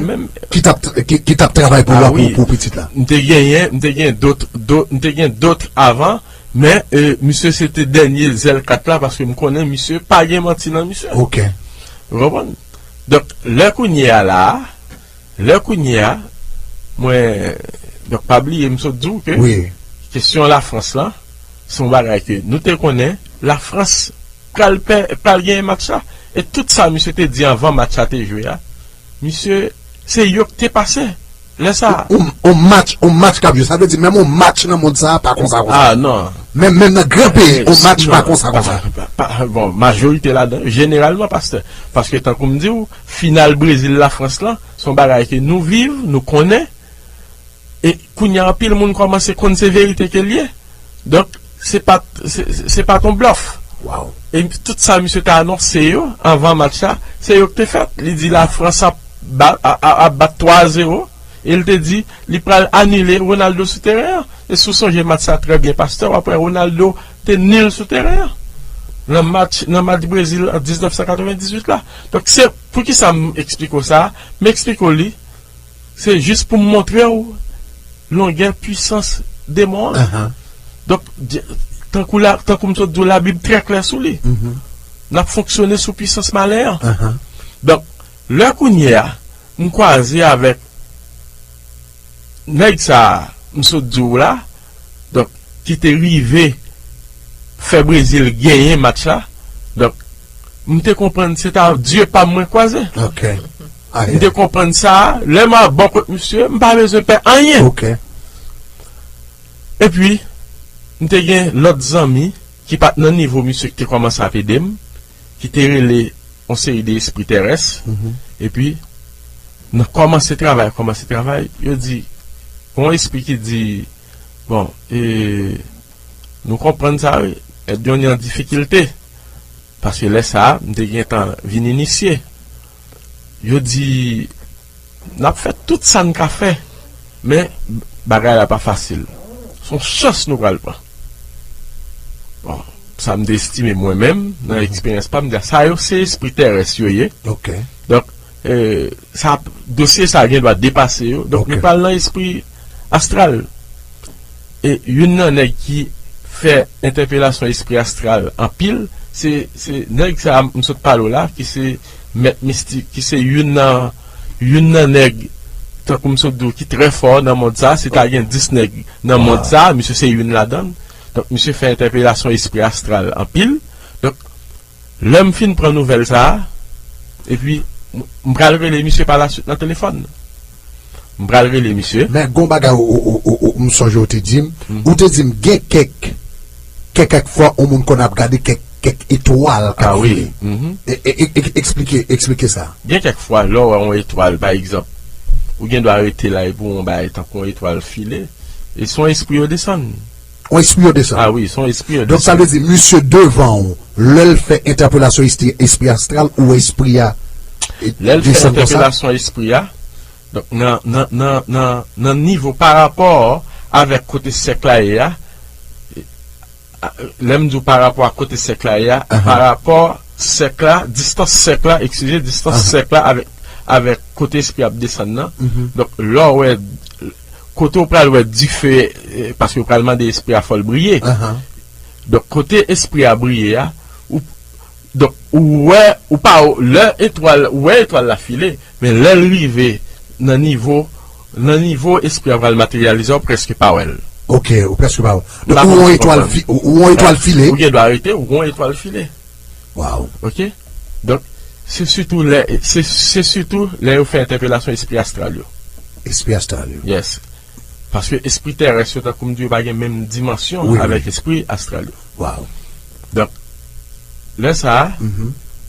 ki t ap, ki, ki t ap travay pou, ah, pou, pou pitit la. M te genyen, m te gen dòt, dòt, m te gen dòt avan, men, e, misye se te dènye zèl kat la, paske m konnen misye pa gen manti nan misye. Ok. Ou konprann? Donk, lè kounye a la a, lè kounye a, mwen, donk, pa bliye, m sot di w ke kesyon Lafrans lan, se yon bagay ke nou te konnen, Lafrans pral pè, pral genyen match la. E tout sa misye te di anvan match la te jwe a, misye, se yo k te pase. Lè sa a. On, on match, on match k ap jwe. Sa vle di menm on match nan mond sa a pa konsa, konsa. Ah, non. Menm, menm nan gran peyi, eh, on match non, pa konsa, konsa. Pa, pa, bon, majorite ladan, jeneralman, pastè. Paske tankou m di w, final Brezil Lafrans lan, se yon bagay ke nou viv, nou konnen. E kounye a, anpil moun kòmanse konn se verite ke l ye. Donk, se pa t, se, se, se pa t yon blòf. Wow. E tout sa misye te anonse yo anvan match la, se yo ki te fèt. Li di Lafrans ap ba-, a, a, ap bat twa a zewo, e l te di li pral anile Ronaldo sou teren an. E si w sonje match sa trè byen, pastè, w ap wè Ronaldo te nil sou teren an. Nan match, nan match Brezil an diznèf san katrevendizuit la. Donk, se poukisa m eksplike w sa a? M eksplike w li, se jis pou m montre w longè pwisans demon an. Donk, tankou la, tankou m sot di w, Labib trè klè sou li. N ap fonksyone sou pwisans malen an. Donk, lè kounye a, m kwaze avèk nèg sa a, m sot di w la, donk, ki te rive fè Brezil genyen match la. Donk, m te konprann se ta Dye pa m mwen kwaze. Ok. M te konprann sa, lè m al bò kot misye, m pa bezwen pè anyen. Ok. Epi, m te gen lòt zanmi ki pa t nan nivo misye ki te kòmanse ap ede m, ki te rele yon seri de espri terès. Epi, nan kòmanse travay, kòmanse travay, yo di, yon espri ki di, bon, e, nou konprann sa, wi, Edyon an difikilte. Paske lè sa a, m te gentan vin inisye. Yo di, n ap fè tout sa n ka fè, men bagay la pa fasil. Se yon chans nou pral pran. Bon, sa m te estime mwen menm, nan eksperyans pa m, m di, sa yo se espri terès yo ye. Ok. Donk, e, sa, dosye sa gen dwa depase yo. Donk, nou pral nan espri astral. E youn nan nèg ki fè entèpelasyon espri astral anpil, se, se nèg sa a m sot pale w la, ki se mèt mistik, ki se youn nan, youn nan nèg, tankou m sot di w, ki trè fò nan mond sa a. Si ta gen dis nèg nan mond sa a, misye se youn ladan l. Donk, misye fè entèpelasyon espri astral anpil. Donk, lè m fin pran nouvèl sa a, epi m, m pral rele misye pa laswit nan telefòn. M pral rele misye. Men gon bagay ou, ou, ou, ou, ou, m sonje ou te di m, ou te di m gen kèk, kèk, kèk fwa yon moun konn ap gade kèk, kèk etwal k ap file. E, e, e, e, eksplike, eksplike sa. Gen kèk fwa, lè w wè yon etwal, pa egzanp, ou gen dwa rete la epi w wè yon bagay tankou yon etwal file, e se yon espri yo desann. Yon espri yo desann. Ah wi, se yon espri yo desann. Donk, sa vle di, misye devan w, lè l fè entèpelasyon esti-, espri astral, ou wè espri a, e, desann konsa? Lè l fè entèpelasyon espri a, donk, nan, nan, nan, nan, nan nivo pa rapò avèk kote sèk la ye a, e, a, lè m di w pa rapò a kote sèk la ye a, pa rapò sèk la, distans sèk la, eskize, distans sèk la avèk, avèk kote espri a ap desann nan. Donk, lè w wè kote w pral wè dife, e, paske w pral mande espri a fò l briye. Donk, kote espri a briye a, ou, donk, ou wè, ou pa, lè etwal, ou wè etwal la file, men lè l rive nan nivo, nan nivo espri a pral materyalize, ou prèske pa wè l. Ok, ou prèske pa wè. Donk, ou wè yon etwal fi-, ou, ou wè yon etwal file. Ou gen dwa rete, ou wè yon etwal file. Wow. Ok? Donk, se sitou lè, se, se sitou lè yo fè entèpelasyon espri astral yo. Espri astral yo. Yes. Paske espri terès yo, tankou m di, yo pa gen menm dimansyon avèk espri astral yo. Wow. Donk, lè sa a,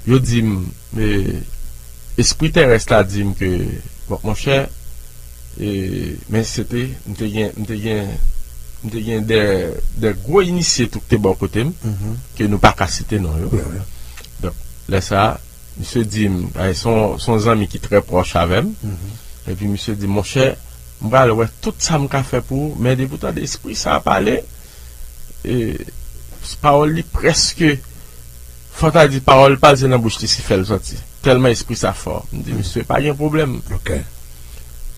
Yo di m, e, espri terès la di m ke, bon, monchè, e, men se te, m te gen, m te gen, m te gen de, de gwo inisye tou ki te bò kote m, ke nou pa ka site non yo. Donk, lè sa a, misye di m, e, se yon, se yon zanmi ki trè pwòch avè m, epi misye di m, monchè, m pral wè tout sa m ka fè pou ou, men depi w tande espri sa a pale, e, pawòl li prèske, fò ta di pawòl pa l se nan bouch li si fè l sòti. Tèlman espri sa fò. M di, misye, pa gen pwoblèm.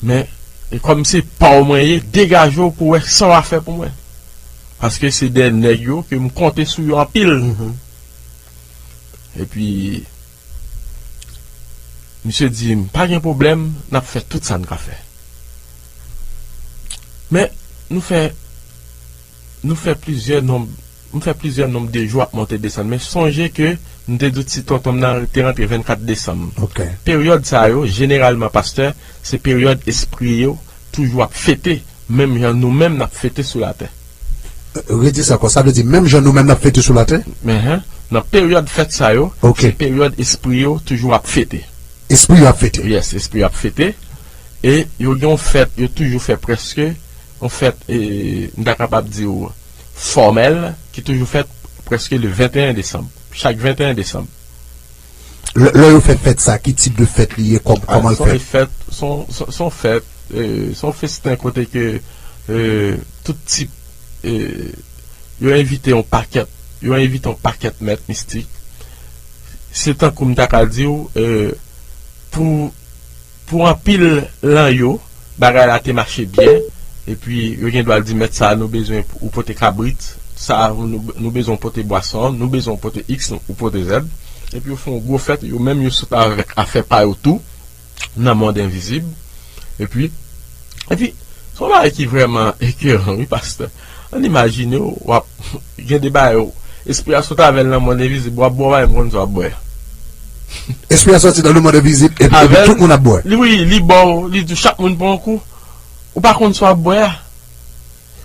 Men, e kòm se pa w mwen ye, degaje w pou w wè sa w a fè pou mwen. Paske se de nèg yo ke m konte sou yo anpil. Epi, misye di m, pa gen pwoblèm, n ap fè tout sa n ka fè. Men, nou fè, nou fè plizyè nonb, m fè plizyè nonb de jou ap monte desann. Men sonje ke m te di w ti tonton m nan te rantre vennkat desanm. Peryòd sa yo, jeneralman, pastè, se peryòd espri yo toujou ap fete, menm jan nou menm n ap fete sou latè. Redi sa ankò, sa vle di menm jan nou menm n ap fete sou latè? Nan peryòd fèt sa yo, se peryòd espri yo toujou ap fete. Espri yo ap fete. Yes, espri yo ap fete. E yo gen yon fèt, yo toujou fè prèske, yon fèt, e, m ta kapab di w, fòmèl, ki toujou fèt prèske le venteyen desanm. Chak venteyen desanm. Lè, lè yo fè fèt sa, ki tip de fèt li ye, kòm, kòman l fèt? Se yon fèt, se yon, se yon, se yon fèt, e, se yon festen kote ke, e, tout tip, e, yo envite yon pakèt, yo envite yon pakèt mèt mistik. Se tankou m ta ka di w, e, pou, pou anpil lan yo, bagay la te mache byen, epi yo gen dwa di mèt sa a nou bezwen ou pote kabrit, sa a nou, nou bezwen ou pote bwason, nou bezwen ou pote iks, ou pote zèb, epi yo fè yon gwo fèt, yo menm yo sot avèk afè pa yo tou, nan mond envizib, epi, epi, se yon bagay ki vrèman ekeran, wi, pastè. Ann imajine w, w ap, gen de bagay, espri a sot avè l nan mond envizib, w ap bwè, w pa menm konn sa w ap bwè. Espri a sòti nan lemonn envizib, epi, epi tout moun ap bwè. Li, wi, li ba w, li di chak moun pran yon kou. Ou pa konn sa w ap bwè a.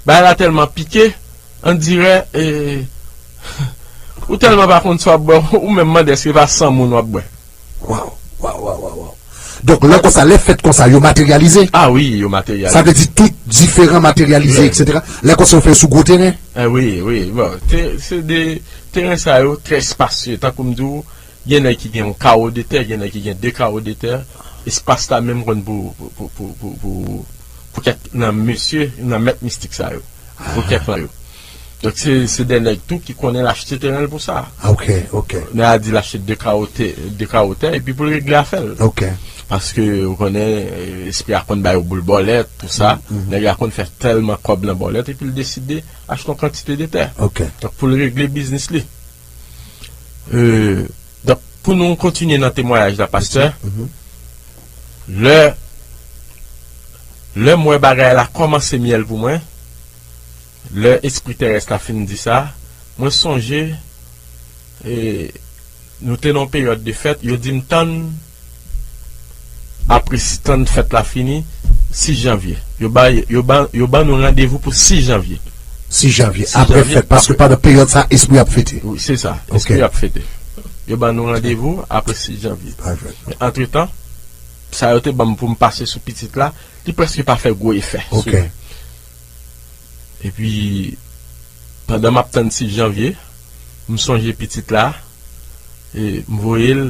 Bagay la tèlman pike, on dirè, e, ou tèlman pa konn sa w ap bwè, ou menm mande èske pa san moun w ap bwè. Waw, waw, waw, waw, waw. Donk, lè konsa, lè fèt konsa, yo materyalize? A wi, yo materyalize. Sa vle di tout diferan materyalize, etsetera. Lè konsa, yo fè sou gwo teren? E wi, wi. Bon, te, se de teren sa yo trè espasye. Tankou m di w, gen nèg ki gen yon kawo de tè, gen nèg ki gen de kawo de tè. Espas la menm konn pou, pou, pou kèk nan mesye, nan mèt mistik sa yo. Pou kèk nan yo. Donk, se, se de nèg tou ki konnen l achte teren l pou sa. Ok, ok. Nèg la di l achte de kawo tè, de kawo tè, epi pou l regle afè l. Ok. Paske, ou konnen, e, espri a konn ba yo boul bòlèt, tou sa. Nèg la konn fè tèlman kòb nan bòlèt, epi l deside achte yon kantite de tè. Ok. Donk, pou l regle biznis li. E, donk, pou nou kontinye nan temwayaj la, pastè, lè, lè m wè bagay la kòmanse myèl pou mwen, lè espri terès la fin di sa, mwen sonje, e, nou te nan yon peryòd de fèt, yo di m tann, apre si tann fèt la fini, sis janvye. Yo ba, yo ba, yo ban nou randevou pou sis janvye. Sis janvye, apre fèt, paske pandan peryòd sa, espri ap fete. Wi, se sa, espri ap fete. Yo ban nou randevou apre sis janvye. Men antretan, sa yo te ban m pou m pase sou pitit la, li prèske pa fè gwo efè sou mwen. Epi, pandan m ap tann sis janvye, m sonje pitit la, e, m voye l,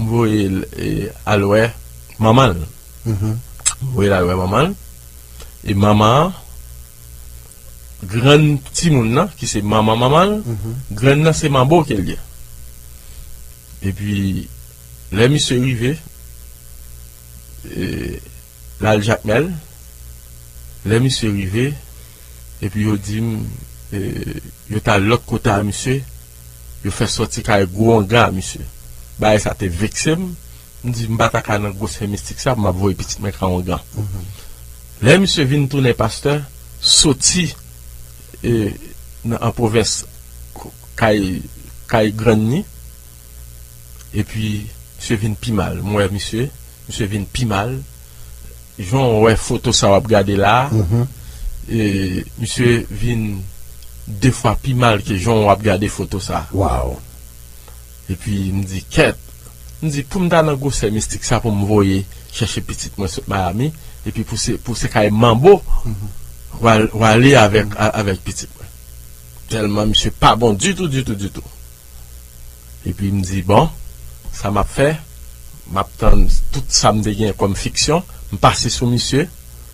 m voye l, e, al wè manman l. M voye l al wè manman l. E manman an, grann timoun nan, ki se manman manman l, grann nan se manbo ke l ye. Epi, lè misye rive, e, l al Jakmèl, lè misye rive, epi yo di m, e, yo t al lòt kote a misye, yo fè sòti kay gwo ongan a misye. Bagay sa te vekse m, m di m pa ta ka nan gwosè mistik sa pou m ap voye pitit mwen kay ongan. Lè misye vin tounen pastè, soti, e, nan, an pwovens, k-, kay, kay grann ni, epi misye vin pi mal. M wè misye, misye vin pi mal. Jan w wè foto sa w ap gade la a, e, misye vin de fwa pi mal ke jan w ap gade foto sa a. Waw. Epi m di, kèt. M di, pou m ta nan gwosè mistik sa pou m voye chèche pitit mwen sot Miami, epi pou se, pou se kay manbo, w al-, w ale avèk, a-, avèk pitit mwen. Tèlman misye pa bon ditou, ditou, ditou. Epi m di, bon, sa m ap fè, m ap tann tout sa m te gen kòm fiksyon, m pase sou misye,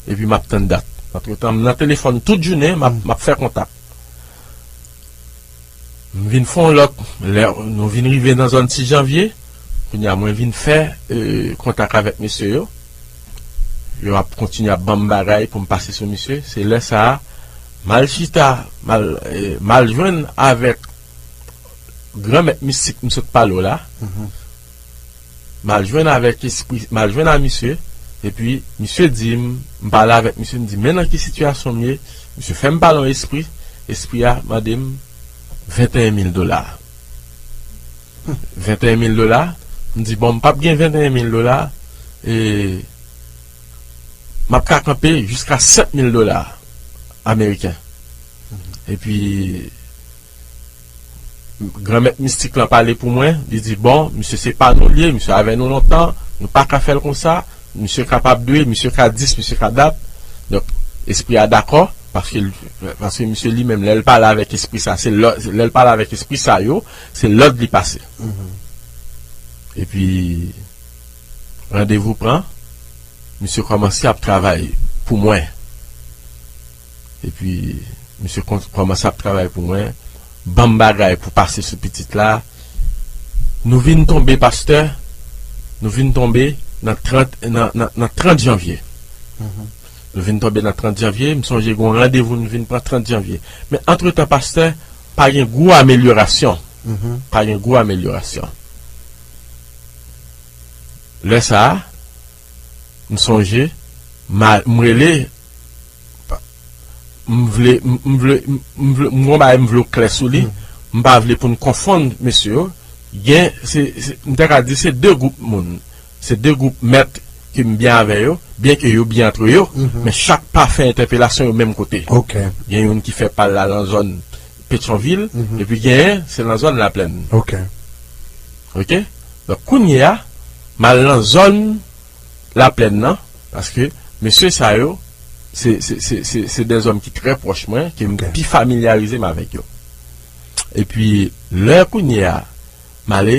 epi m ap tann dat. Antretan, m nan telefòn tout jounen, m ap, m ap fè kontak. M vin fè yon lòt, lè nou vin rive nan zòn sis janvye, kounye a mwen vin fè, e, kontak avèk mesye yo. Yo ap kontinye ap ban m bagay pou m pase sou misye. Se lè sa a, m al chita, m al, e, m al jwenn avèk granmèt mistik m sot pale w la. M al jwenn avèk espri, m al jwenn a misye, epi misye di m, m pale avèk misye, m di, men nan ki sitiyasyon m ye, misye fè m pale yon espri, espri a mande m venteyen mil dola. Venteyen mil dola, m di, bon, m p ap gen venteyen mil dola, e m ap ka kanpe jiska sèt mil dola ameriken. Epi, granmèt mistik lan pale pou mwen, li di, bon, misye se pa nou l ye, misye avè nou lontan, nou pa ka fè l konsa, misye kapab dwe, misye ka dis, misye ka dat. Donk, espri a dakò, paske, paske misye li menm, lè l pale avèk espri sa, se lò-, lè l pale avèk espri sa yo, se lòd li pase. Epi, randevou pran, misye kòmanse ap travay pou mwen. Epi, misye kon-, kòmanse ap travay pou mwen, ban m bagay pou pase sou pitit la. Nou vin tonbe, pastè, nou vin tonbe nan trant, nan, nan, nan trant janvye. Nou vin tonbe nan trant janvye, m sonje gen yon randevou nou vin pran trant janvye. Men antretan, pastè, pa gen gwo amelyorasyon. Pa gen gwo amelyorasyon. Lè sa a, m sonje, m a-, m rele, m vle, m, m vle, m, m vle, m gon bagay m vle w klè sou li, m pa vle pou n konfonn mesye yo. Gen, se, se, m te ka di se de gwoup moun, se de gwoup mèt ke m byen avè yo, byen ke yo byen antre yo, men chak pa fè entèpelasyon yo menm kote. Gen youn ki fè pa l la nan zòn Petyonvil, epi genyen, se nan zòn Laplèn. Ok? Donk, kounye a, m al nan zòn Laplèn nan, paske mesye sa yo, se, se, se, se, se de zòm ki trè pwòch mwen, ke m pi familyarize m avèk yo. Epi, lè kounye a, m ale,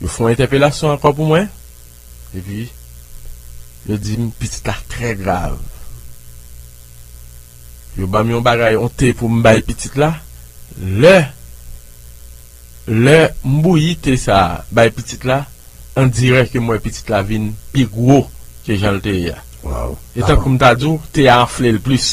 yo fè yon entèpelasyon ankò pou mwen, epi, yo di m, pitit la trè grav. Yo ban m yon bagay, yon te pou m bay pitit la. Lè, lè m bouyi te sa a, bay pitit la, on dirè ke m wè pitit la vin pi gwo ke jan l te ye a. E tankou m ta di w, te a anfle l plis.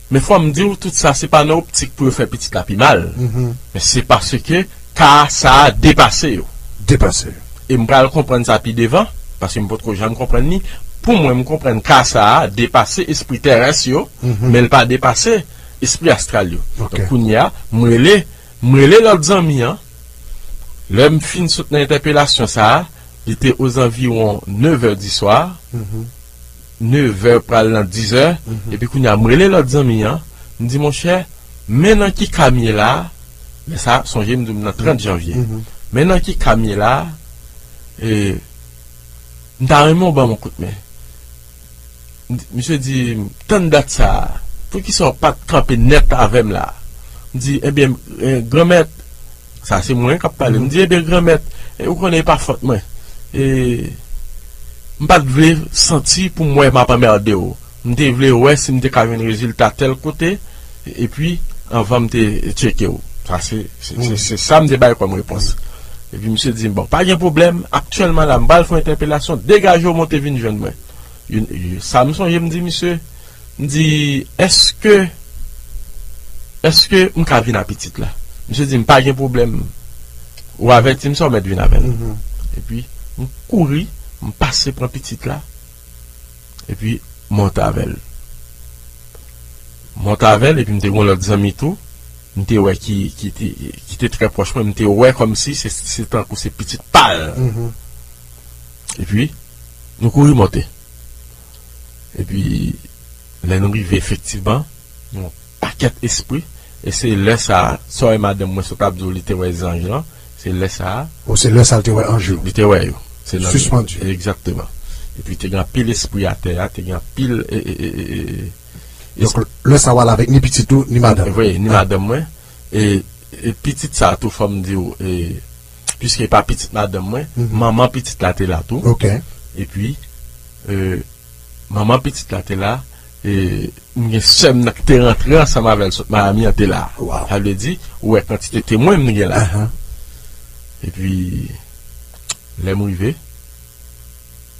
Men fò m di w, tout sa, se pa nan optik pou yo fè pitit la pi mal. Men se paske ka sa a depase yo. Depase yo. E m pral konprann sa pi devan, paske m potko janm konprann li. Pou mwen, m konprann ka sa a depase espri terès yo, men l pa depase espri astral yo. Donk, kounye a, m rele, m rele lòt zanmi an. Lè m fin sot nan entèpelasyon sa a, li te ozanviwon nevè diswa, nevè pral nan dizè, epi kounye a, m rele lòt zanmi an, m di, monchè, men nan ki ka m ye la a, men sa, sonje m di w m nan trant janvye. Men nan ki ka m ye la a, e, m ta renmen w ban m yon kout men. M di, misye di, tann dat sa a, poukisa w pa t kanpe nèt avè m la a? M di, ebyen, e, granmèt, sa se mwen k ap pale. M di, ebyen, granmèt, e, ou konnen e pa fòt mwen. E, m pa t vle santi pou m wè m ap anmède w. M te vle wè si m te ka jwenn rezilta tèl kote, epi anvan m te tcheke w. Sa se, se, se, se sa m te bay kòm repons. Epi misye di m, bon, pa gen pwoblèm, aktyèlman la, m pral fè yon entèpelasyon, degaje w monte vin jwenn mwen. Youn, youn, sa m sonje m di misye, m di, èske, èske m ka vin a pitit la? Misye di m, pa gen pwoblèm. Ou avèti m sa w mèt vin avè l. Epi, m kouri, m pase pran pitit la, epi monte avè l. Monte avè l, epi m te gen yon lòt zanmi tou, m te wè ki, ki te, ki te trè pwòch mwen, m te wè kòmsi se, se tankou se pitit pa l. Epi, nou kouri monte. Epi, lè nou rive efektivman, yon pakèt espri, E se lè sa a, sa w wè madanm mwen sot ap di w li te wè zanj lan, se lè sa a. O, se lè sa a l te wè anj yo. Li te wè yo. Se nan Sispann. Egzakteman. Epi te gen anpil espri atè a, te gen anpil, e, e, e, e, e, Donk, lè sa a w al avèk ni pitit ou, ni madanm. Wi, ni madanm mwen. E, e pitit sa a tou, fò m di w, e, piske e pa pitit madanm mwen, manman pitit la te la tou. Ok. Epi, e, manman pitit la te la, e, m gen sè m nan ki te rantre ansanm avè l sot Miami an te la. Wow. Sa vle di, ou wè kantite temwen m gen la. Epi, lè m rive,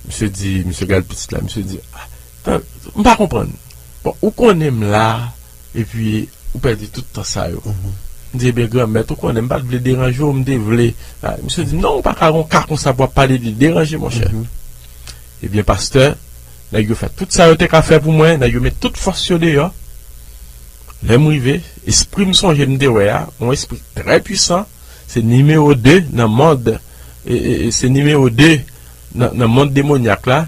misye di, misye gade pitit la, misye di, "Ah, tan, m pa konprann. Bon, ou konnen m la, epi ou pèdi tout tan sa yo." M di, "Ebyen, Granmèt, ou konnen m pa t vle deranje w, m te vle." Ah, misye di, "Non, ou pa ka gon ka konsa pou w ap pale de deranje, monchè." Ebyen, pastè, nèg yo fè tout sa yo te ka fè pou mwen, nèg yo met tout fòs yo deyò. Lè m rive, espri m sonje m te wè a, yon espri trè pwisan, se nimewo de nan mond, e, e, e, se nimewo de nan, nan mond demonyak la,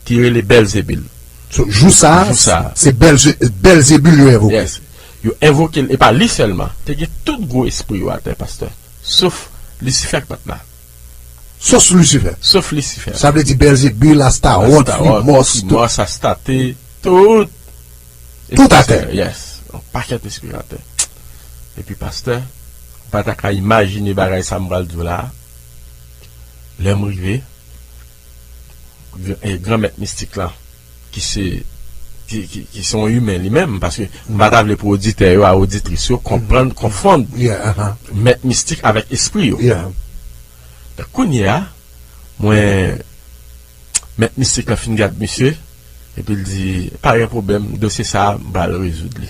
ki rele Bèlzebil. So, jou sa a, Jou sa a. se Bèlze-, Bèlzebil yo envoke. Yes. Yo envoke l, e pa li sèlman. Te gen tout gwo espri yo atè, pastè. Sof Lisifè k pa t la. Sof Lisifè. Sof Lisifè. Sa vle di Bèlzebil, Astawòt, Astawòt, Frimòs, tout. Frimòs, Astarte, tout. Tout atè. Yes. Yon pakèt espri atè. Epi, pastè, ou pa ta ka imajine bagay sa m pral di w la a. Lè m rive, gran, e, gran mèt mistik lan, ki se, ki, ki, ki se yon imen li menm, paske m pa ta vle pou oditè yo a oditris yo konprann, konfonn Yeah, aha. mèt mistik avèk espri yo. Yeah. Donk, kounye a, mwen, mèt mistik lan fin gad misye, epi l di, "Pa gen pwoblèm, dosye sa a, m pral rezoud li."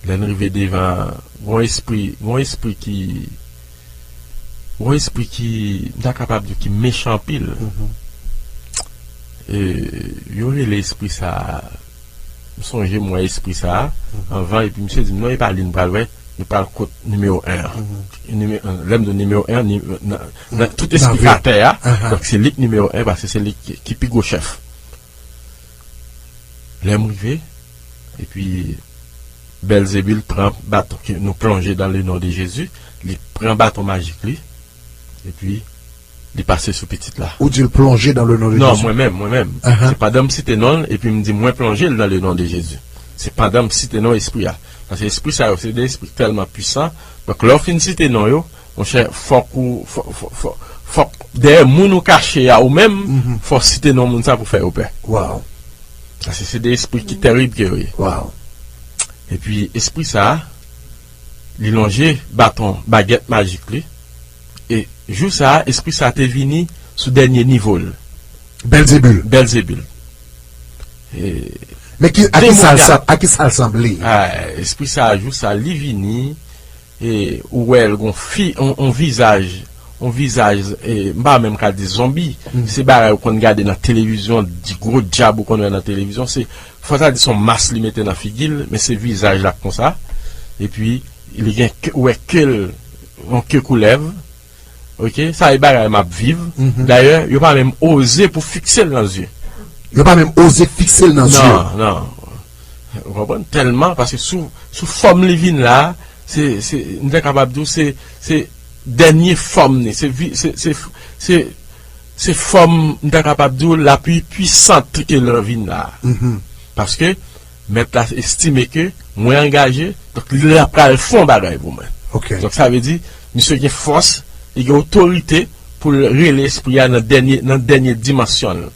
Lè n rive devan, gon espri, gon espri ki, gon espri ki, m ta kapab di ki mechan anpil. E, yo rele espri sa a, m sonje m wè espri sa a anvan, epi misye di m, "Non, e pa li n pral wè, nou pral kot nimewo en an." Nimewo, lè m di nimewo en an, ni-, nan, nan tout espri atè a, donk se li k nimewo en, paske se li ki, ki pi gwo chèf. Lè m rive, epi Bèlzebil pran baton, ke nou plonje dans le nom de Jésus, li pran baton majik li, epi li pase sou pitit la. Ou di l plonje dans le nom de Non, Jésus? mwen menm, mwen menm. Aha. Se pandan m site non l, epi m di mwen plonje l dans le nom de Jésus. Se pandan m site non espri a. Paske espri sa yo, se de espri tèlman pwisan. Donk, lè w fin site non yo, monchè, fòk ou, fò, fò, fò, fòk dèyè moun ou kache a ou menm, fò w site non moun sa pou fè yo pè. Wow. Paske se de espri ki terib ke yo ye. Wow. Epi espri sa a, li lonje baton, bagèt majik li. E jou sa a, espri sa a te vini sou dènye nivo l. Bèlzebil. Bèlzebil. E Men ki, a ki sa l demonyak. sa, a ki sa l sanble? Ah, espri sa a, jou sa a, li vini, e ou wè l gon fi, on, on vizaj, on vizaj, e, m pa menm ka di zonbi. Se bagay ou konn gade nan televizyon, di gwo djab ou konn wè nan televizyon. Se, fò ta di se yon mas li mete nan figi l, men se vizaj la konsa. Epi, li gen ke, ou wè ke l, yon ke koulèv. Ok, sa e bagay m ap viv. Dayè, yo pa menm oze pou fikse l nan zye. Yo pa menm oze fikse l nan zye. Non, non. Ou konprann? Tèlman, paske sou, sou fòm li vin la, se, se, m ta kapab di w, se, se dènye fòm li. Se, vi- se, se, se, se fòm, m ta kapab di w, la pli pwisant ke l vin la. Paske, Mèt la estime ke mwen angaje, donk li la pral fè yon bagay pou mwen. Ok. Donk sa vle di, misye gen fòs, li gen otorite pou l rele espri a nan dènye, nan dènye dimansyon l.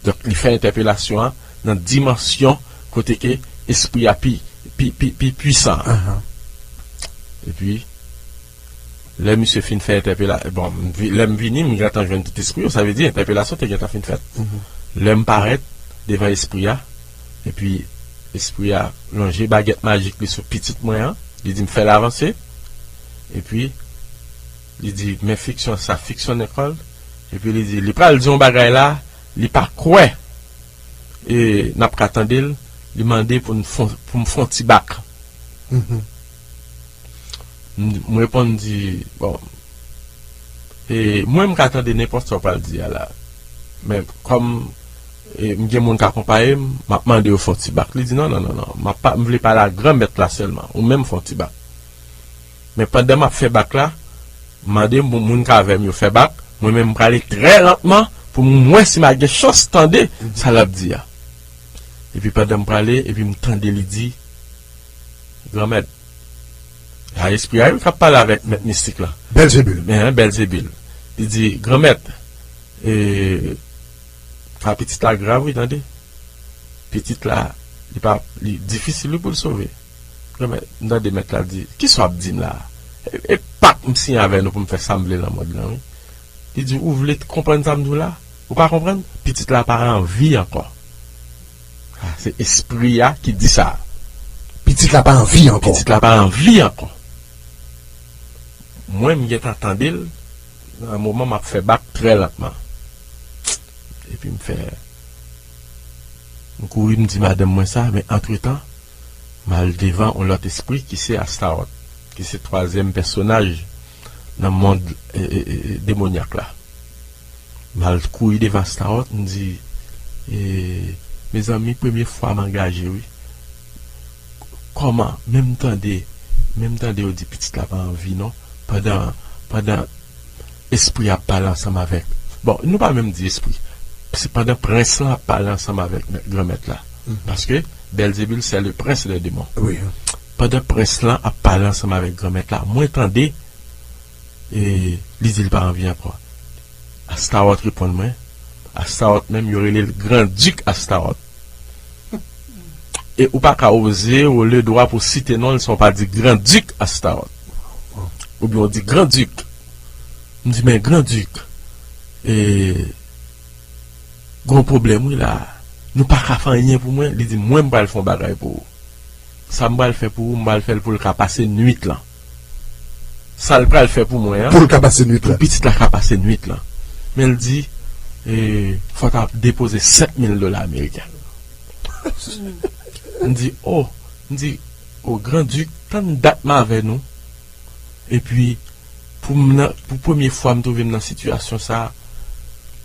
Donk li fè entèpelasyon an nan dimansyon kote ke espri a pi, pi, pi, pi pwisan an. Ahan. Epi, Lè misye fin fè entèpela-, bon, m vi-, lè m vini, m gentan jwenn tout espri yo, sa vle di entèpelasyon te gentan fin fèt. Lè m parèt devan espri a, epi espri a lonje bagèt majik li sou pitit mwen an, li di m fè l avanse, epi li di men fiksyon sa, fiksyonnen kò l, epi li di li pral di yon bagay la, li pa kwè e n ap ka tande l, li mande pou n fon, pou m fon ti bak. M, m reponn di, bon, e, mwen m ka tande nenpòt sa w pral di a la. Men kòm e, m gen moun k akonpaye m, m ap mande yo fè yon ti bak. Li di, "Non, non, non, non, m ap pa, m vle pale ak Granmèt la sèlman, ou menm fè yon ti bak." Men pandan m ap fè bak la, m mande moun, moun k avè m yo fè bak, mwen menm m prale trè lantman pou m wè si m a gen chans tande sa l ap di a. Epi pandan m prale, epi m tande li di, "Granmèt," a espri a wi k ap pale avèk mèt mistik la. Bèlzebil. Men, Bèlzebil. Li di, "Granmèt, e, ka pitit la grav wi, tande. Pitit la, li pa, li difisil wi pou l sove." Granmèt, m tande mèt la di, "Kisa w ap di m la a? E, e pak m siyen avè nou pou m fè sa m vle nan mond lan wi." Li di, "Ou vle t-, konprann sa m di w la? Ou pa konprann? Pitit la pa anvi ankò." A, se espri a ki di sa. Pitit la pa anvi ankò. Pitit la pa anvi ankò. Mwen, m gentan tande l, nan moman m ap fè bak trè lantman. Epi m fè, m kouri, m di madanm mwen sa, men antretan, m al devan yon lòt espri ki se Astawòt, ki se twazyèm pèsonaj nan mond, e, e, e, demonyak la. M al kouri devan Astawòt, m di, e, "Mezanmi, premye fwa m angaje, wi. Kòman, menm tande, menm tande yo di pitit la pa anvi, non? Pandan, pandan espri ap pale ansanm avèk," bon, nou pa menm di espri. Se pandan prens lan ap pale ansanm avèk mè-, Granmèt la. Paske Bèlzebil, c'est le prince des démons. Wi. Pandan prens lan ap pale ansanm avèk Granmèt la, mwen tande, e, li di l pa anvi ankò. Astawòt reponn mwen. Astawòt menm, yo rele l Gran Dik Astawòt. E ou pa ka oze, ou le dwa pou site non l san w pa di Gran Dik Astawòt. Oubyen w di Gran Dik. M di, "Men Gran Dik, e, gon pwoblèm wi la. Nou pa ka fè anyen pou mwen." Li di, "Mwen, m pral fè yon bagay pou ou." Sa m pral fè pou ou, m pral fè l pou l ka pase nwit lan. Sa l pral fè pou mwen an, pou l ka pase nwit pou la, pitit la ka pase nwit lan. Men l di, e, fò w ta depoze sèt mil dola ameriken. M di, o, m di, o, Gran Dik, tann dat m avè nou. Epi, pou m nan, pou premye fwa m twouve m nan sitiyasyon sa,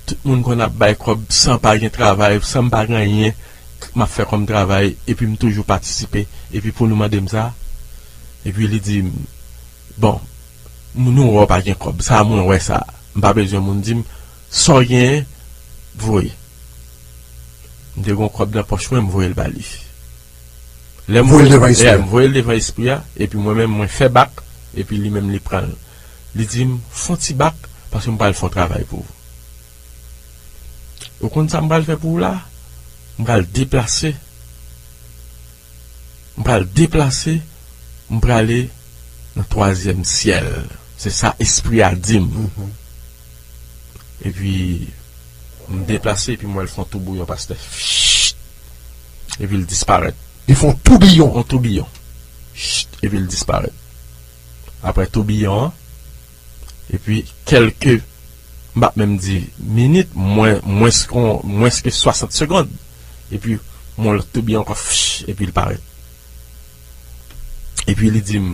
tout moun konn ap bay kòb san pa gen travay, san m pa gen anyen, m ap fè kòm travay, epi m toujou patisipe, epi pou nou mande m sa, epi li di m, bon, nou wè w pa gen kòb, sa mwen wè sa, m pa bezwen moun di m, sa w genyen, voye. M te gen yon kòb nan pòch mwen, m voye l ba li. Lè m voye l devan espri a. Voye l devan espri a, epi mwen menm, mwen fè bak, epi li menm, li pran l. Li di m, fè yon ti bak, paske m pral fè yon travay pou ou. Ou konn sa m pral fè pou ou la? M pral deplase. M pral deplase, m prale nan twazyèm syèl. Se sa espri a di m. Epi, m deplase, epi m wè l fè yon toubouyon, pastè. Epi l disparèt. Li fè yon toubiyon. Yon toubiyon. Epi l disparèt. Apre toubiyon an, epi kèlke, m p ap menm di minit, mwen, mwens ke, mwens ke swasant segonn. Epi, m wè l toubiyon ankò, fch, epi l parèt. Epi li di m,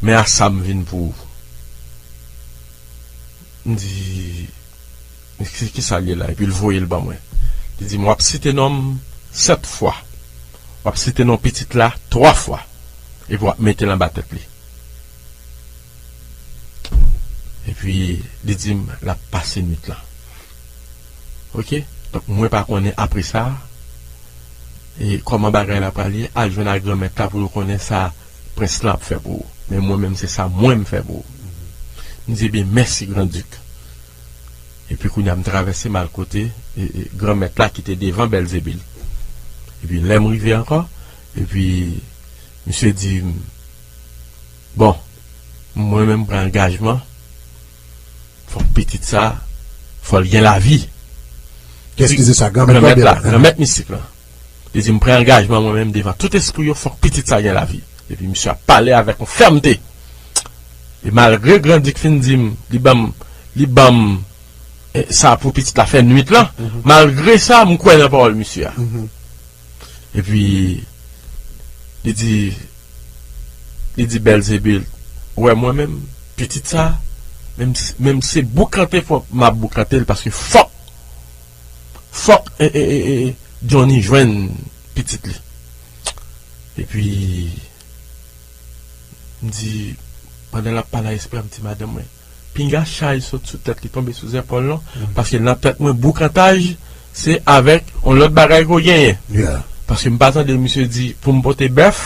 men a sa m vin pou ou. M di, ki, ki sa l ye la? Epi l voye l ban mwen. Li di m, w ap site non m sèt fwa. W ap site non pitit la twa fwa. Epi w ap mete l anba tèt li. Epi li di m, l ap pase nwit lan. Oke? Donk, mwen pa konnen apre sa, e kòman bagay la pral ye, al jwenn ak Granmèt la pou yo konnen sa prens lan ap fè pou ou. Men mwen menm, se sa mwen m fè pou ou. M di, ebyen, mèsi, Gran Dik. Epi kounye a, m travèse, m al kote, e, e, Granmèt la ki te devan Bèlzebil. Epi lè m rive ankò, epi misye di m, bon, mwen menm, m pran angajman, fòk pitit sa, fò l gen lavi. Kiyès ki di sa? Granmèt la? Granmèt la, granmèt mistik lan. Li di m, pran angajman mwen menm devan tout espri yo, fòk pitit sa gen lavi. Epi misye ap pale avèk yon fèmte. E malgre Gran Dik fin di m, li ban m, li ban m, e, sa pou pitit la fè nwit lan, malgre sa, m kwè nan pawòl misye a. Epi, li di, li di Bèlzebil, ou wè mwen menm, pitit sa, menm, menm se boukante fò m ap boukante l, paske fòk, Fòk e, e, e, e, Johnny jwenn pitit li. Epi, m di, pandan l ap pale a espri a, m di madanm mwen, pinga chay sot sou tèt li, tonbe sou zèpòl non, paske nan tèt mwen, boukantaj, se avèk yon lòt bagay ke w genyen. Paske m pa tande misye di pou m pote bèf,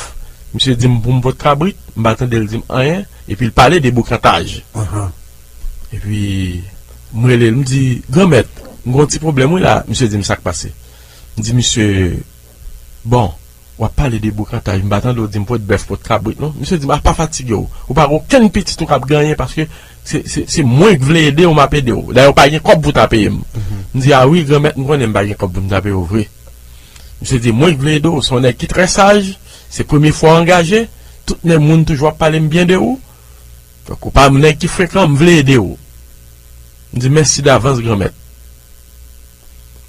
misye di m pou m pote kabrit, m pa tande l di m anyen, epi l pale de boukantaj. Epi, m rele l, m di, granmèt, m gen yon ti pwoblèm wi la. Misye di m sa k pase. M di misye, bon, w ap pale de boukantaj, m pa tande w di m pot bèf, pot kabrit non. Misye di m, a, pa fatige w. Ou pa gen okenn pitit ou k ap genyen paske se, se, se mwen k vle ede w, m ap ede w. Dayè, w pa gen kòb pou w ta peye m. M di, a wi, granmèt, m konnen m pa gen kòb pou m ta peye w vre. Misye di, mwen k vle ede w, se yon nèg ki trè saj, se premye fwa w angaje, tout nèg moun toujou ap pale m byen de ou. Donk, ou pa yon nèg ki frekan, m vle ede w. M di, mèsi davans, granmèt.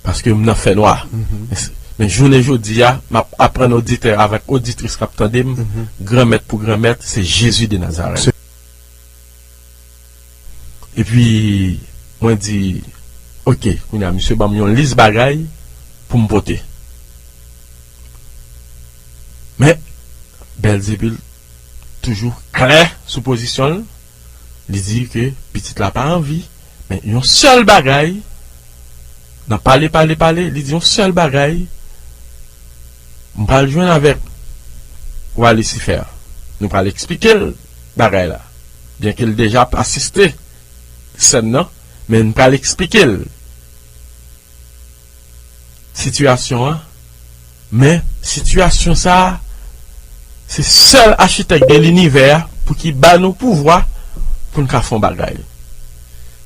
Paske m nan fènwa. Men, men jounen jodi a, m ap aprann oditè avèk oditris k ap tande m, granmèt pou granmèt, se Jezi de Nazarèt. Epi, mwen di, oke, kounye a, misye ban m yon lis bagay pou m pote. Men, Bèlzebul toujou klè sou pozisyon l. Li di ke pitit la pa anvi, men yon sèl bagay, nan pale, pale, pale, li di yon sèl bagay, m pral jwenn avèk wa Lisifè. Nou pral eksplike l bagay la. Byen ke l deja ap asiste sèn nan, men n pral eksplike l sitiyasyon an, men sitiyasyon sa a, se sèl achitèk de linivè a pou ki ba nou pouvwa pou n ka fè yon bagay.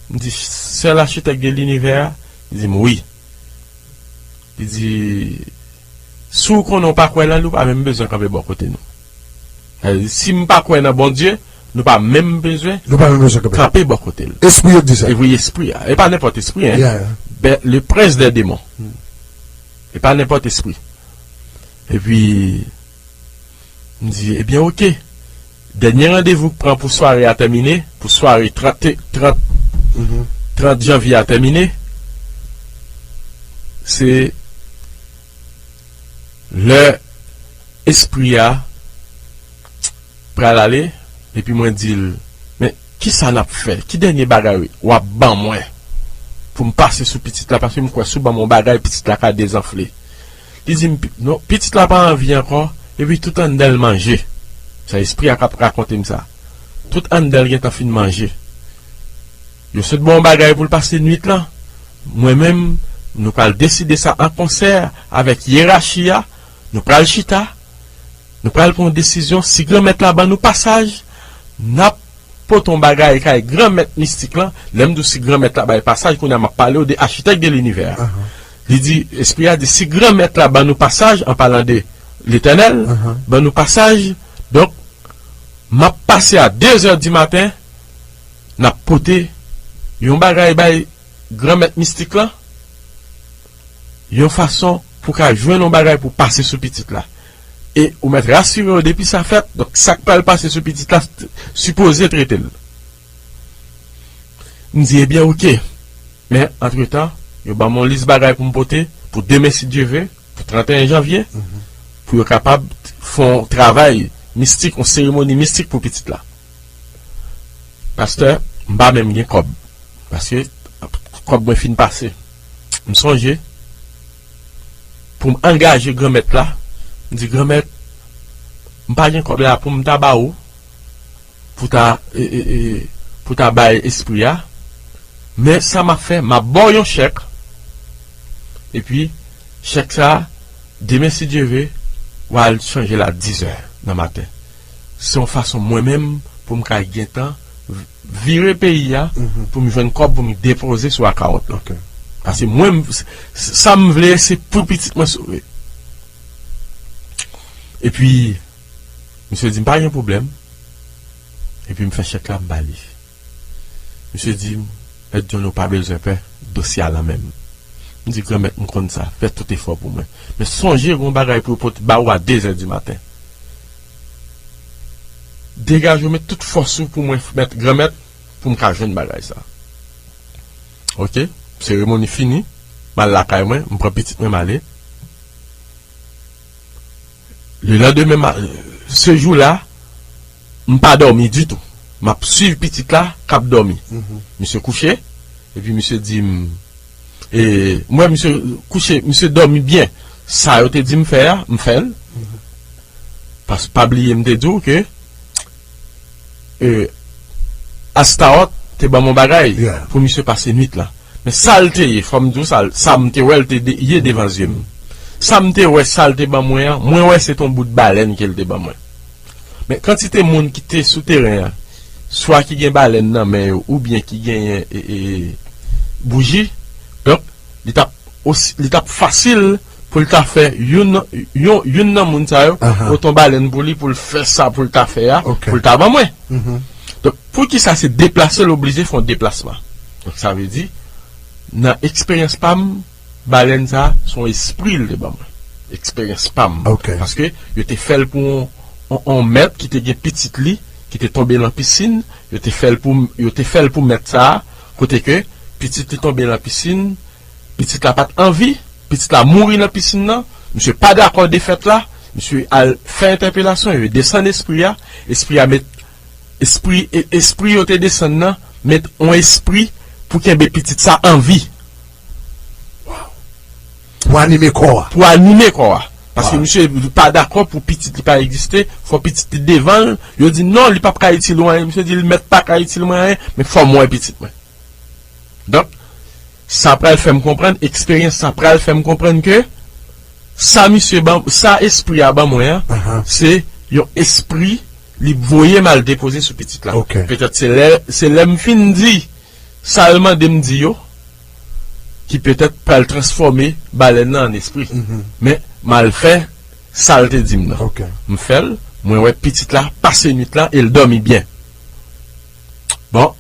M di, sèl achitèk de linivè a? Li di m, wi. Li di, si w konnen w pa kwè nan li, ou pa menm bezwen kanpe bò kote nou. Sa vle di, si m pa kwè nan Bondye, nou pa menm bezwen Nou pa menm bezwen kanpe. Kanpe bò kote l. Espri yo k di sa. E wi, espri a. E pa nenpòt espri, en. Yeah. Ben, le prince des démons. E pa nenpòt espri. Epi, m di, ebyen, oke. Dènye randevou k pran pou sware a tèmine, pou sware trant, trant, trant janvye a tèmine, se lè espri a pral ale, epi mwen di l, men kisa n ap fè? Ki dènye bagay w ap ban mwen pou m pase sou pitit la? Paske m kwè si w ban m yon bagay, pitit la ka dezanfle. Li di m, pi-, non, pitit la pa anvi ankò, epi tout anndan l manje. Se espri a k ap rakonte m sa. Tout anndan l gentan fin manje. Yo sot ba w yon bagay pou l pase nwit lan. Mwen menm, nou pral deside sa an konsè avèk yerachi a. Nou pral chita. Nou pral pran yon desizyon. Si Granmèt la ban nou pasaj, n ap pote yon bagay kay Granmèt mistik lan. Lè m di w si Granmèt la bay pasaj, kounye a m ap pale w de achitèk de linivè a. Li di, espri a di, si Granmèt la ban nou pasaj, an palan de Letènèl, ban nou pasaj, donk, m ap pase a de zè di maten, n ap pote yon bagay bay Granmèt mistik lan, yon fason pou ka jwenn yon bagay pou pase sou pitit la. E ou mèt rasire w depi sa fèt, donk sa k pral pase sou pitit la, sipoze trete l. M di, ebyen, oke. Men, antretan, yo ban m yon lis bagay pou m pote pou demen, si Dye ve, pou trannteyen janvye, pou yo kapab fè yon travay mistik, yon seremoni mistik pou pitit la. Pastè, m pa menm gen kòb. Paske kòb mwen fin pase. M sonje, pou m angaje Granmèt la, m di, Granmèt, m pa gen kòb la pou m ta ba ou, pou ta, e, e, e, pou ta bay espri a. Men sa m ap fè, m ap ba w yon chèk. Epi, chèk sa a, demen, si Dye ve, w al chanje l a dizè nan maten. Se yon fason mwen menm pou m ka gentan v-, vire peyi a, pou m jwenn kòb pou m depoze sou akawont lan. Paske mwen, m, s-, s-, sa m vle, se pou pitit mwen sove. Epi, misye di m pa gen pwoblèm. Epi m fè chèk la, m ba li. Misye di m, Mèt John, ou pa bezwen pè, dosye a lan men m. M di, Granmèt, m konn sa, fè tout efò pou mwen. Men sonje, gen yon bagay pou yo pote ba ou a dezè di maten. Degaje w, met tout fòs ou pou mwen, mèt, Granmèt, pou m ka jwenn bagay sa. Oke? Seremoni fini. m al lakay mwen, m pran pitit mwen, m ale. Lelandemen, ma- se jou la, m pa dòmi ditou. M ap swiv pitit la k ap dòmi. Misye kouche, epi misye di m, e, m wè misye kouche, misye dòmi byen. Sa yo te di m fè a, m fè l. Paske pa bliye m te di w ke e, Astarot te ban m yon bagay pou misye pase nwit la. Men sa l te ye, fò m di w sa, sa m te wè l te de- ye devan zye m. Sa m te wè, sa l te ban mwen an, mwen wè se t on bout balèn ke l te ban mwen. Men kantite moun ki te sou teren an, swa ki gen balèn nan men yo, oubyen ki genyen e, e, bouji, donk, li t ap osi, li t ap fasil pou l ta fè youn, yon, youn nan moun sa yo, otan balèn pou li, pou l fè sa pou l ta fè a, pou l ta ban mwen. Donk, poukisa se deplase l oblije fè yon deplasman? Donk, sa vle di, nan eksperyans pa m, balèn sa, se yon espri l te ban mwen. Eksperyans pa m. Paske yo te fè l pou yon, yon, yon mèt ki te gen pitit li, ki te tonbe nan pisin, yo te fè l pou, yo te fè l pou mèt sa, kote ke pitit li tonbe nan pisin, pitit la pa t anvi, pitit la mouri nan pisin nan, misye pa dakò defèt la, misye al fè entèpelasyon, yo desann espri a, espri a met, espri, e- espri yo te desann nan, met yon espri pou kenbe pitit sa anvi. Pou anime kò a. Pou anime kò a. Paske misye pa dakò pou pitit li pa egziste, fò pitit li devan l, yo di non, li p ap ka itil ou anyen, misye di l mèt pa ka itil mwen anyen, men fò m wè pitit mwen. Donk, sa pral fè m konprann, eksperyans sa pral fè m konprann ke sa misye ban, sa espri a ban mwen an, se yon espri li voye m al depoze sou pitit la. Petèt se lè, se lè m fin di sa l mande m di yo, ki petèt pral transfòme balèn nan an espri. Men, m al fè sa l te di m nan. M fè l, mwen wè pitit la pase nwit la e l dòmi byen. Bon,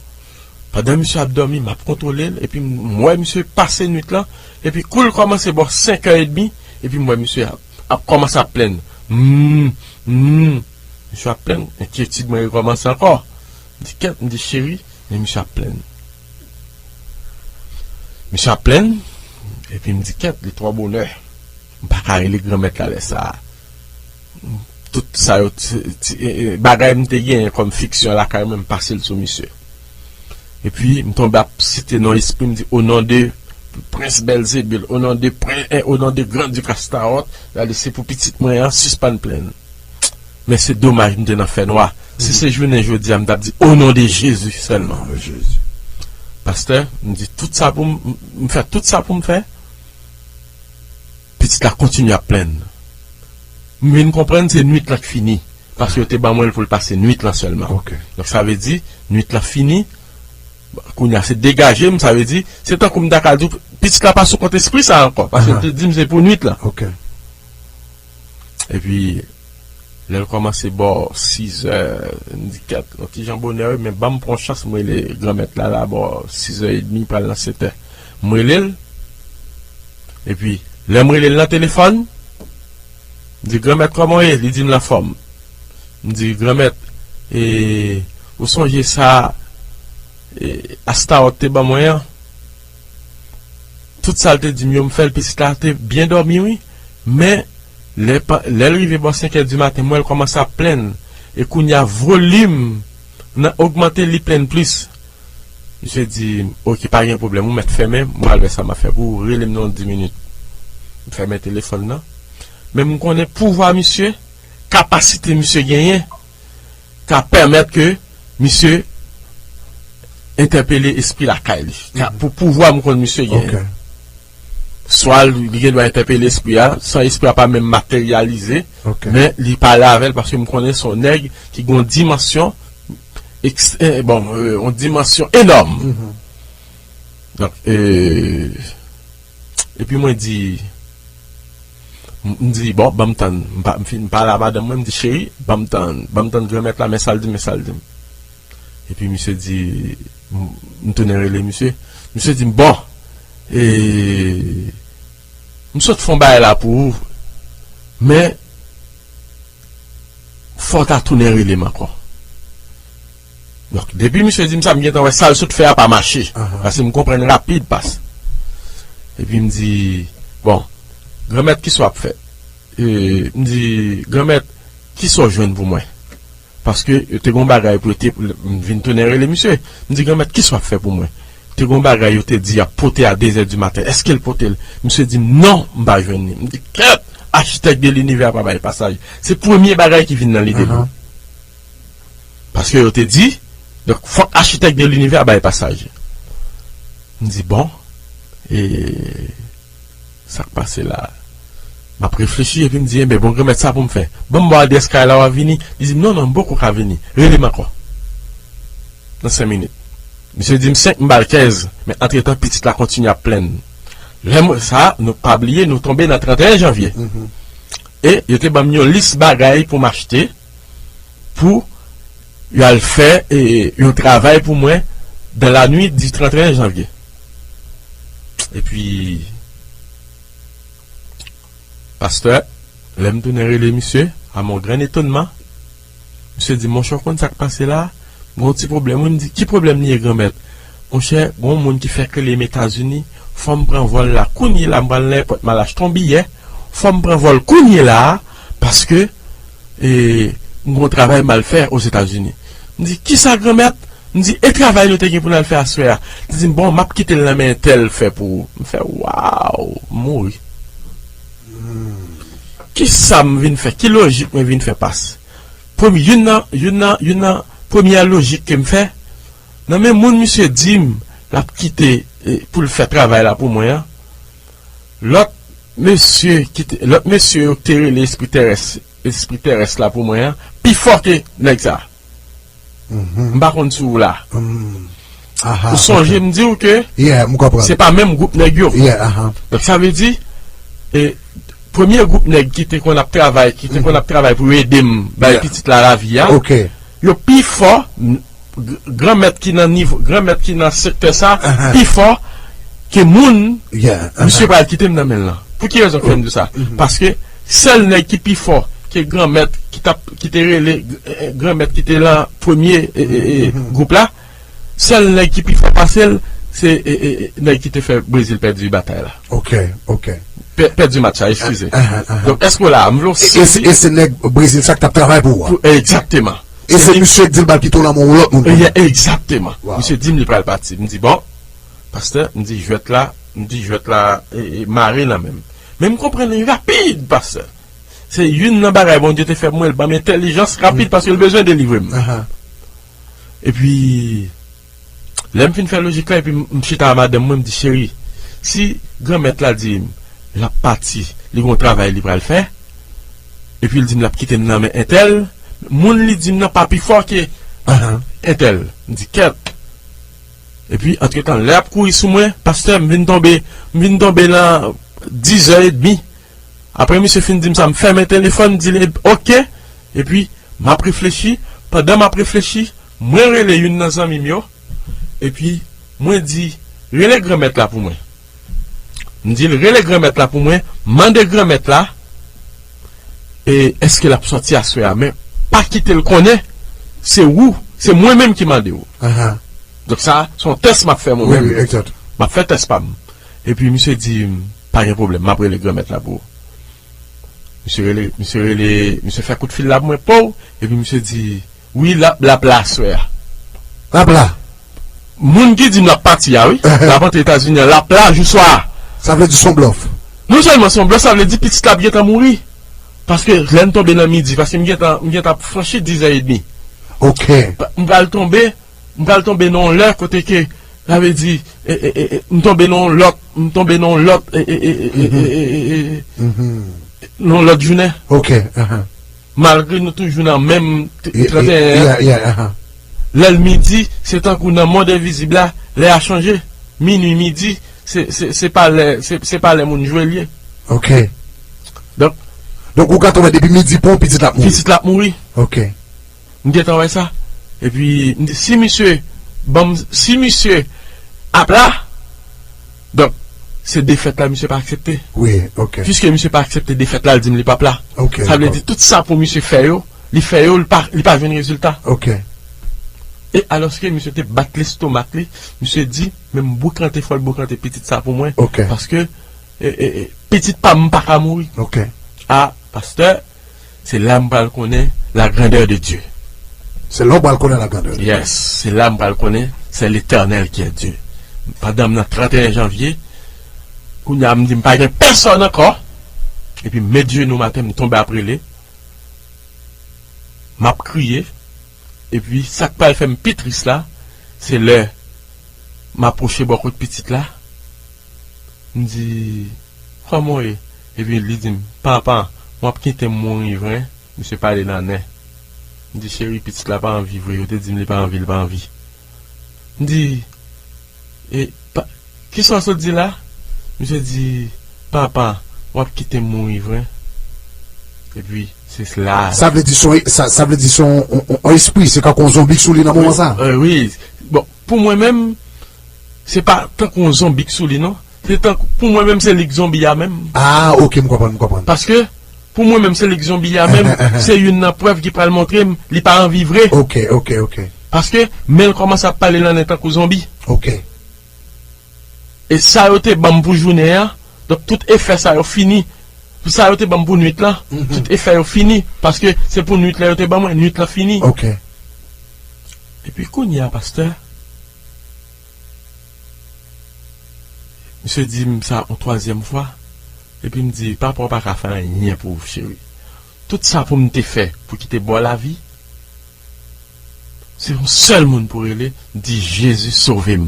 pandan misye ap dòmi, m ap kontwole l, epi m wè misye pase nwit lan, epi kou l kòmanse bò senk è edmi, epi m wè misye ap, ap kòmanse ap plenn. Mm, mm. Misye ap plenn, enkyetid mwen rekòmanse ankò. M di kèt, m di cheri, men misye ap plenn. Misye ap plenn, epi m di kèt, li twò bonè. M pa ka rele Granmèt la lè sa a. Tout sa yo, ti, ti, e, e, bagay m te genyen kòm fiksyon lakay mwen, m pase l sou misye. Epi, m tonbe ap site non espri, m di, o non de Prens Bèlzebul, o non de Pren, e, o non de Gran Duk Astarot, gade se pou pitit mwen an, sispann plenn. Men se domaj m te nan fènwa. Si se jounen jodi a, m t ap di, o non de Jezi sèlman. Pastè, m di tout sa pou m, m fè tout sa pou m fè. Pitit la kontinye ap plenn. M vin konprann se nwit lan k fini. Paske yo te ban mwen l pou l pase nwit lan sèlman. Donk sa vle di, nwit lan fini. Kounye a se degaje m, sa vle di, se tankou m ta ka di w, pitit la pa sou kont espri sa ankò. Paske l te di m se pou nwit lan. Epi, lè l kòmanse bò sizè, m di kèt, yon ti jan bonè wi, men ban m pran yon chans, m rele Granmèt la, la bò sizè edmi, pral nan setè. M rele l, epi, lè m rele l nan telefòn, m di, Granmèt, kòman w ye? Li di m l anfòm. M di, Granmèt, e, ou sonje sa, e, Astarot te ban mwen an? Tout sa l te di m yo, m fè l, pitit la te byen dòmi, wi. Men, lè pa- lè l rive bò senk è di maten, m wè l kòmanse ap plenn. E kounye a, volim nan ogmante, li plenn plis. Misye di, oke, pa gen pwoblèm, ou mèt fèmen, m pral wè sa m ap fè pou ou, rele m nan yon dis minit. M fèmen telefòn nan. Men m konnen pouvwa misye, kapasite misye genyen, ka pèmèt ke misye entèpele espri lakay li. Ka- pou pouvwa m konn misye genyen. Swa li gen dwa entèpele espri a, san espri a pa menm materyalize, men li pale avè l paske m konnen se yon nèg ki gen yon dimansyon, eks- eh, bon, eh, yon dimansyon enòm. Donk, eh, epi mwen di, m- m di, bon, ban m tann, m pa- m fin- m pale a madanm mwen, m di, cheri, ban m tann, ban m tann Granmèt la, men sa l di m, men sa l di m. Epi misye di, m- m tounen rele misye. Misye di m, bon, e, m sot fè yon bagay la pou ou, men fò w ta tounen rele m ankò. Donk, depi misye di m sa, m gentan wè sa l sot fè a pa mache. Paske m konprann rapid pas. Epi m di, bon, Granmèt, kisa w ap fè? E, m di, Granmèt, kisa w jwenn pou mwen? Paske yo te gon bagay pou yo te, m vin tounen rele misye. M di, Granmèt, kisa w ap fè pou mwen? Te gon bagay yo te di y ap pote a de zè di maten. Èske l pote l? Misye di m, non, m pa jwenn li. M di, kèt, achitèk de linivè a pa bay pasaj. Se premye bagay ki vin nan lide m. Paske yo te di, donk, fòk achitèk de linivè a bay pasaj. M di, bon, e sa k pase la? M ap reflechi, epi m di, enben, bon, Granmèt, sa pou m fè? Ban m ba w adrès kay la, w a vini? Li di m, non, non, m poko ka vini. Rele m ankò. Nan senk minit. Misye di m senk, m ba l kenz. Men antretan, pitit la kontinye ap plenn. Lè m, sa, nou pa bliye, nou tonbe nan trannteyen janvye. E yo te ban m yon lis bagay pou m achte, pou yo al fè, e, yon travay pou mwen dans la nuit du trannteyen janvye. Epi, pastè, lè m tounen rele misye, à mon grand étonnement, misye di, monchè, w konn sa k pase la? M gen yon ti pwoblèm, wi. M di, ki pwoblèm li ye, Granmèt? Monchè, gen yon moun ki fèk rele m Etazini, fò m pran vòl la kounye la, m pral nan èpòt, m al achte yon biyè, fò m pran vòl kounye la a, paske, e, m gen yon travay m al fè Ozetazini. M di, kisa, Granmèt? M di, e travay nou te gen pou n al fè aswè a? Li di m, bon, m ap kite l nan men entèl fè pou ou. M fè, waw, m mouri. Kisa m vin fè? Ki lojik mwen vin fè pas? Premye, youn nan, youn nan, youn nan premyè lojik ke m fè, nan men moun misye di m l ap kite, e, pou l fè travay la pou mwen an, lòt mesye ki te, lòt mesye yo ki te rele espri terès, espri terès la pou mwen an, pi fò ke nèg sa. M pa konn si w la. Ou sonje m di w ke se pa menm gwoup nèg yo. Donk, sa vle di, e, premye gwoup nèg ki te konn ap travay, ki te konn ap travay pou yo ede m bay pitit la lavi a, yo pi fò, m, g-, granmèt ki nan nivo, granmèt ki nan sektè sa, pi fò ke moun misye pral kite m nan men l lan. Pou ki rezon k fè m di sa? Paske sèl nèg ki pi fò ke granmèt ki t ap, ki te rele, e, e, granmèt ki te lan premye, e, e, e, gwoup la, sèl nèg ki pi fò pase l, se, e, e, e, nèg ki te fè Brezil pèdi batay la. Ok, ok. Pè-, pèdi match la, eskize. Donk, èske w la? M vle w sezi. E se nèg Brezil sa k t ap travay pou ou a? Pou, egzakteman. E se misye k di l pral kite w nan men yon lòt moun. Egzakteman. Misye di m li pral pati. M di, bon, pastè, m di, jwèt la, m di, jwèt la, e, e, mare nan men m. Men m konprann li rapid, pastè. Se youn nan bagay Bondye te fè pou mwen, l ban m entèlijans rapid paske l bezwen delivre m. Epi, lè m fin fè lojik la, epi m, m chita a madanm mwen, m di, cheri, si granmèt la di m l ap pati, li gen yon travay li pral fè, epi l di m l ap kite m nan men entèl, moun li di m nan pa pi fò ke entèl. M di, kèt. Epi, antretan, lè y ap kouri sou mwen, pastè, m vin tonbe, m vin tonbe nan dizè edmi. Apre misye fin di m sa, m fèmen telefòn, m di l, oke. Epi, m ap reflechi. Pandan m ap reflechi, mwen rele youn nan zanmi m yo. Epi, mwen di, rele granmèt la pou mwen. M di l, rele granmèt la pou mwen, mande granmèt la, e, èske l ap sòti aswè a. Men, pa kite l konnen, se ou, se mwen menm ki mande w. Donk sa, se yon tès m ap fè mwen menm. M ap fè tès pa m. Epi misye di m, pa gen pwoblèm, m ap rele granmèt la pou ou. Misye rele, misye rele, misye fè kout fil la pou mwen, pow, epi misye di, wi, l ap, l ap la aswè a. L ap la? Moun ki di m l ap pati a, wi. L ap antre Etazini an, l ap la jou swa a. Sa vle di se yon blòf. Non sèlman se yon blòf, sa vle di pitit la ap gentan mouri. Paske lè m tonbe nan midi, paske m gentan, m gentan ap franchi dizè edmi. Ok. M pral tonbe, m pral tonbe nan yon lè kote ke, sa vle di, e, e, e, e, m tonbe nan yon lòt, m tonbe nan yon lòt, e, e, e, e, e, e, e, e, nan yon lòt jounen. Ok, ahan. Malgre nou toujou nan menm t-, tranteyen an. Lè l midi, se tankou nan mond envizib la, lè a chanje. Minui, midi, se, se, se pa lè, se, se pa lè moun jwe l ye. Ok. Donk, donk ou ka tonbe depi midi pou pitit la ap mouri. Pitit la ap mouri. Ok. M gentan wè sa. Epi, m di, si misye, ban m, si misye ap la, donk, se defèt la misye pa aksepte. Wi, ok. Piske misye pa aksepte defèt la, l di m li p ap la. Ok, dakò. Sa vle di tout sa pou misye fè yo, li fè yo, li pa, li pa jwenn rezilta. Ok. E alòske misye te bat lestomak li, misye di, men m boukante, fò l boukante pitit sa pou mwen. Ok. Paske e, e, e, pitit pa m pa ka mouri. Ok. A, pastè, se la m pral konnen la grandeur de Dieu. Se la w pral konnen la grandeur de Dieu. Yes, se la m pral konnen c'est l'Éternel qui est Dieu. Pandan m nan trant et un janvye, kounye a m di m pa gen pèsòn ankò. Epi m met jenou m atè, m tonbe ap rele. M ap kriye. Epi sa k pral fè m pi tris la, se lè m apwoche bò kot pitit la, m di, kòman w ye? Epi li di m, papa, w ap kite m mouri vre? Misye pale nan nen. M di, cheri, pitit la pa anvi vre, yo te di m li pa anvi, li pa anvi. M di, e, pa, kisa w sot di la? Misye di, papa, w ap kite m mouri vre? Epi, se la. Sa vle di son, sa, sa vle di son, on, on, on espri, se kankou on zonbi k sou li nan moman sa. Wi, wi. Bon, pou mwen menm, se pa tankou on zonbi k sou li, non. Se tankou, pou mwen menm, se li k zonbi a menm. Ah, ok, m konprann, m konprann. Paske, pou mwen menm, se li k zonbi a menm, se youn nan prèv ki pral montre m, li pa anvi vre. Ok, ok, ok. Paske, men l kòmanse ap pale nan nen tankou zonbi. Ok. E sa yo te ban m pou jounen an, donk tout efè sa yo fini. Sa yo te ban m pou nwit lan, tout efè yo fini. Paske se pou nwit lan yo te ban mwen, nwit lan fini. Ok. Epi kounye a, pastè, misye di m sa yon twazyèm fwa. Epi m di, papa, w pa ka fè anyen pou ou, cheri. Tout sa pou m te fè, pou kite ba w lavi, se yon sèl moun pou rele, di, Jezi, sove m.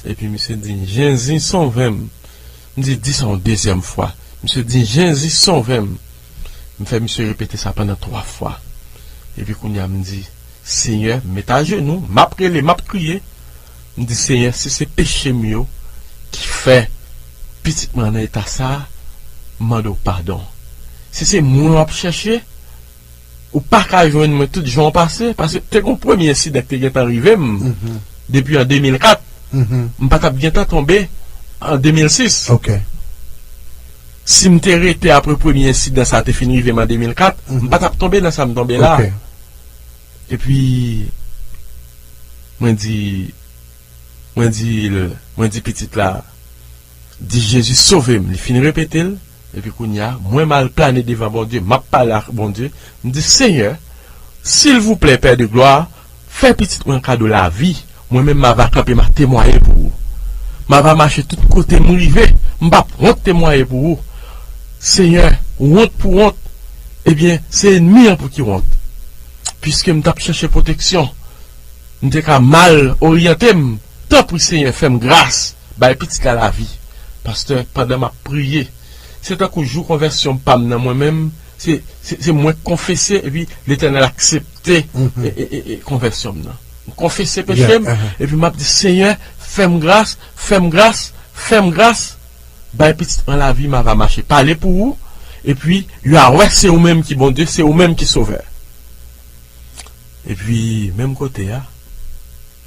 Epi misye di, Jezi, sove m. M di, di sa yon dezyèm fwa. Misye di, Jezi, sove m. M fè misye repete sa pandan twa fwa. Epi kounye a, m di, Senyè, m met ajenou, m ap rele, m ap kriye. M di, Senyè, si se peche m yo ki fè pitit mwen nan eta sa a, m mande w padon. Si se mwen w ap chèche, ou pa ka jwenn mwen tout jan w pase, paske te gon premye ensidan ki te gentan rive m depi an de mil kat, m pa t ap gentan tonbe an de mil sis. Ok. Si m te rete apre premye ensidan sa te fin rive m an de mil kat, m pa t ap tonbe nan sa m tonbe la. Ok. Epi, mwen di, mwen di l, mwen di pitit la, di, Jezi, sove m. Li fin repete l. Epi kounye a, mwen m al plane devan Bondye, m ap pale ak Bondye. M di, Senyè, silvouplè, Pè de glwa, fè pitit mwen kado lavi. Mwen menm, m ava kanpe, m a temwaye pou ou. M ava mache tout kote m rive. M p ap wont temwaye pou ou. Senyè, wont pou wont, ebyen, se ènmi an pou ki wont. Piske m t ap chèche pwoteksyon, m te ka mal oryante m. Tanpri, Senyè, fè m gras, bay pitit la lavi. Pastè, pandan m ap priye, se tankou jou konvèsyon pa m nan mwen menm, se, se, se mwen k konfese, epi Letènèl aksepte e, e, e, e konvèsyon m nan. M konfese peche m, epi m ap di, Senyè, fè m gras, fè m gras, fè m gras, bay pitit mwen lavi, m ava mache pale pou ou, epi yo a wè se ou menm ki Bondye, se ou menm ki Sovè. Epi, menm kote a,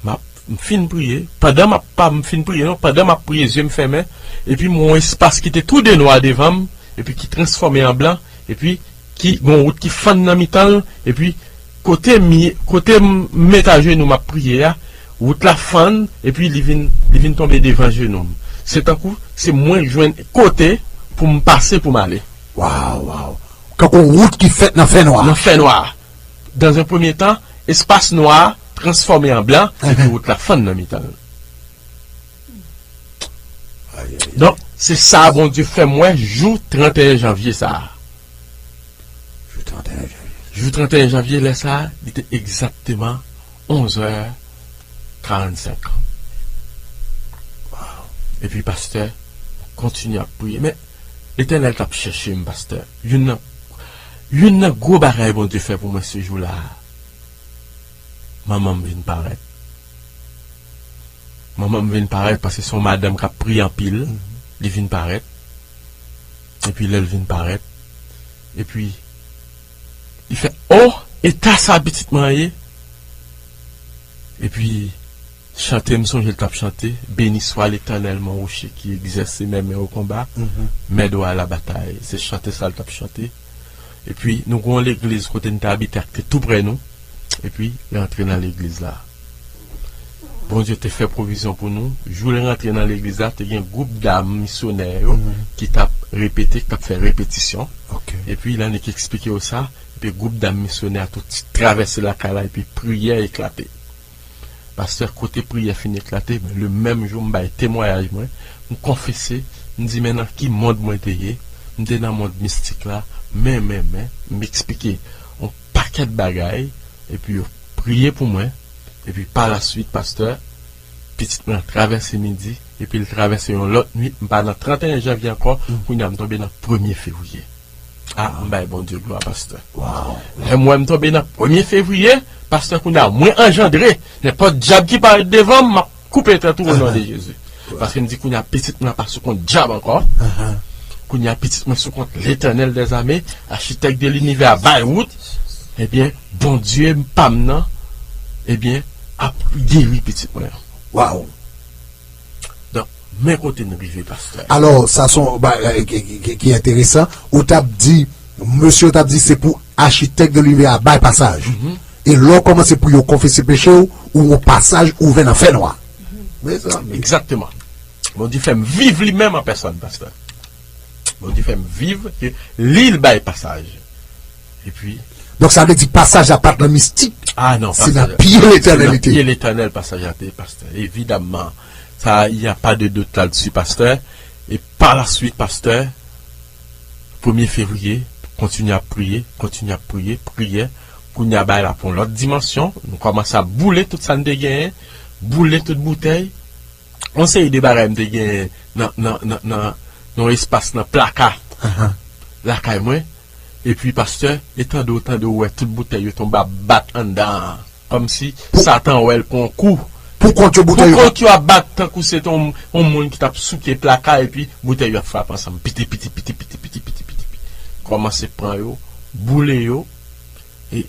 m ap, m fin priye. Pandan m ap, pa m fin priye, non, pandan m ap priye, zye m fèmen, epi m wè yon espas ki te tou de nwa devan m, epi ki transfòme an blan, epi ki gon wout ki fann nan mitan l, epi kote m ye, kote m met ajenou m ap priye a, wout la fann, epi li vin, li vin tonbe devan jenou m. Se tankou se mwen k jwenn kote pou m pase pou m ale. Waw, waw. Kankou wout ki fèt nan fènwa. Nan fènwa. Dans un premier temps, espas nwa a transfòme an blan, epi wout la fann nan mitan l. Donk, se sa Bondye fè m wè jou trant et un janvye sa a. Jou trant et un janvye. Jou trant et un janvye, lè sa a, li te egzakteman onz è karannsenk. Epi, pastè, kontinye ap priye. Men, Letènèl t ap chèche m, pastè. Youn nan, youn nan gwo bagay Bondye fè pou mwen se jou la a. Manman m vin parèt. Manman m vin parèt paske se yon madanm k ap priye anpil. Li vin parèt. Epi lè l vin parèt, epi li fè, o, eta sa pitit mwen an ye. Epi chante m sonje l t ap chante, Béni soit l'Éternel, mon rocher qui exerce mes mains au combat, m'aide à la bataille. Se chante sa l t ap chante. Epi nou gen yon legliz kote n te abite ak te tou prè nou. epi l antre nan legliz la. Bondye te fè pwovizyon pou nou. Jou l rantre nan legliz la, te gen gwoup dam misyonè yo ki t ap repete, ki t ap fè repetisyon. Epi l annik eksplike yo sa, epi gwoup dam misyonè a tou t travèse lakay la, epi priyè eklate. Pastè, kote priyè fin eklate, men le menm jou m bay temwayaj mwen, m konfese, m di men nan ki mond mwen te ye, m te nan mond mistik la, men, men, men, m eksplike yon pakèt bagay, epi yo priye pou mwen, epi pa la swit, pastè, pitit mwen travèse midi, epi l travèse yon lòt nwit, m pa nan trannteyen janvye ankò, kounye a m tonbe nan premye fevriye. Ah, m bay Bondye glwa, pastè. Lè m wè m tonbe nan premye fevriye, pastè, kounye a mwen anjandre, nenpòt dyab ki parèt devan m, m ap koupe tèt ou o non de Jezi. Paske m di kounye a pitit mwen pa sou kont dyab ankò. Kounye a pitit mwen sou kont Letènèl dèzame, achitèk de linivè a bay wout. Ebyen, Bondye pa m nan, ebyen, ap geri pitit mwen an. Donk, men kote n rive, pastè. Alò, sa se yon bagay ki, ki, ki, ki enteresan. Ou t ap di, mesye yo t ap di se pou achitèk de linivè a bay pasaj. E lè w kòmanse priye, w konfese peche w, ou yon pasaj ouvè nan fènwa. Mezanmi. Egzakteman. Bondye fè m viv li menm an pèsòn, pastè. Bondye fè m viv ke li l bay pasaj. Epi Donk sa vle di pasaj la pa t nan mistik. Ah non, se nan pye Letènèl li te. Pye Letènèl pasaj la te, pastè. Evidamman. Sa, il n'y a pas de doute là-dessus, pastè. E pa la swit, pastè, premye fevriye, kontinye ap priye, kontinye ap priye, priyè. Kounye a bagay la pran yon lòt dimansyon. Nou kòmanse ap boule tout sa n te genyen, boule tout boutèy. Yon seri de bagay m te genyen nan, nan, nan, nan, nan yon espas nan plaka lakay mwen. Epi, pastè, e tande w, tande w wè tout boutèy yo tonbe ap bat anndan an. Kòmsi Satan wè l pran kou. Pou kont yo boutèy yo. Pou kont yo ap bat tankou se te yon, yon moun ki t ap souke plaka epi boutèy yo ap frape ansanm. Piti, piti, piti, piti, piti, piti, piti, piti. Kòmanse pran yo, boule yo. E,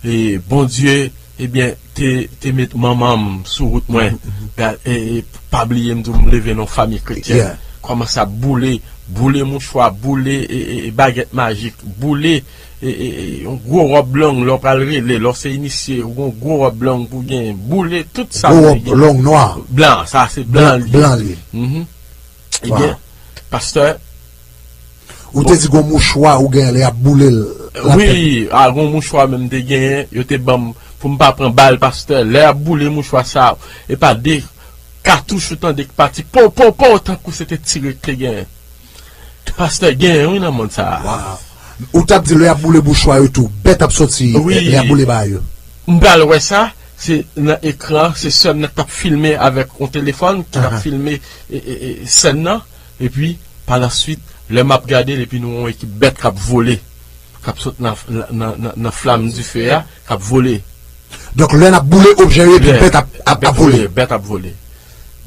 e Bondye, ebyen, te, te met manman m sou wout mwen. Ga-, e, e, pa bliye m di w, m leve nan yon fanmi kretyen. Kòmanse ap boule, boule mouchwa, boule, e, e, e, bagèt majik, boule, e, e, e, yon gwo wòb long, lè w pral rele, lè w se inisye, ou gen yon gwo wòb long pou w genyen, boule tout sa. Gwo wòb long nwa. Blan, sa se blan li ye. Blan li ye. Ebyen, pastè, Ou te di gon mouchwa ou genyen lè y ap boule l. Wi, a gon mouchwa menm te genyen, yo te ban m pou m pa pran bal, pastè. Lè y ap boule mouchwa sa, e pa de katouch ou tande k pati pow, pow, pow, tankou se te tire k te genyen. Pastè, genyen wi nan mond sa a. Ou t ap di lè y ap boule mouchwa yo tou, bèt ap soti lè y ap boule bagay yo. M pral wè sa, se nan ekran, se sè m nan k t ap filme avèk yon telefòn, ki t ap filme e, e, e, sèn nan. Epi, pa la swit, lè m ap gade l, epi nou wè yon ekip bèt k ap vole, k ap sot nan, nan, nan, nan flam dife a, k ap vole. Donk, lè n ap boule objè yo, epi bèt ap, ap, ap vole. Bèt ap vole.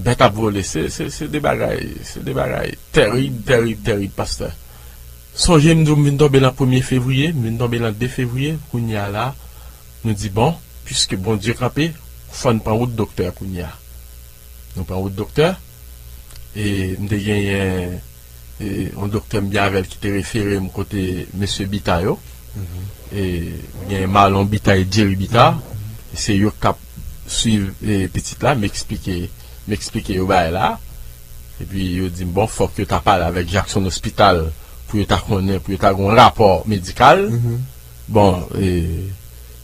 Bèt ap vole. Se, se, se de bagay, se de bagay tèrib, tèrib, tèrib, pastè. Sonje m di w m vin tonbe nan premye fevriye, m vin tonbe nan de fevriye, kounye a la, nou di, bon, piske Bondye kanpe, fò n pran wout doktè kounye a. Nou pran wout doktè, e m te genyen, e, yon doktè m byen avè l ki te refere m kote mesye Bita yo. E, m genyen Marlon Bita e Jerry Bita. E se yo k t ap swiv, e, pitit la, m eksplike, m eksplike yo bagay la. Epi yo di m, bon, fòk yo ta pale avèk Jackson Hospital pou yo ta konnen, pou yo ta gen yon rapò medikal. Bon, e,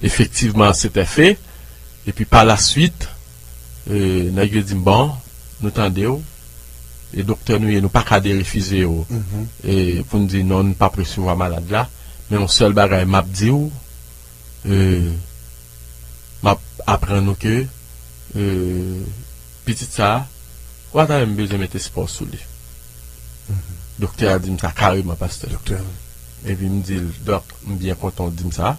efektivman, se te fè. Epi pa la swit, e, nèg yo di m, bon, nou tande w, e doktè nou ye, nou pa ka derefize w. E pou n di non, n p ap resevwa malad la. Men yon sèl bagay m ap di w, e, m ap aprann ou ke, e, pitit sa a, ou pa ta menm bezwen met espò sou li. Doktè a di m sa kareman, pastè. Epi m di l, dòk, m byen kontan w di m sa.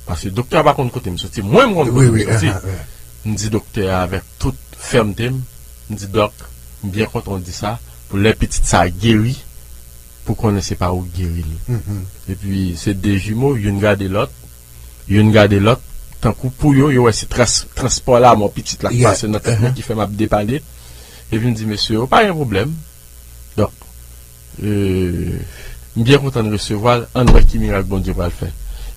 Paske doktè a pa konn kote m soti, mwen m konn kote m soti. M di doktè a avèk tout fèmte m, m di, dòk, m byen kontan w di sa, pou lè pitit sa a geri, pou konnen se pa ou k geri l. Epi se de jimo, youn gade lòt, youn gade lòt, tankou pou yo, yo wè se trans-, transpò lamò pitit la k pase nan tèt mwen ki fè m ap depale. Epi m di, mesye yo, pa gen pwoblèm. Donk, e, m byen kontan n resevwa l, ann wè ki mirak Bondye pral fè.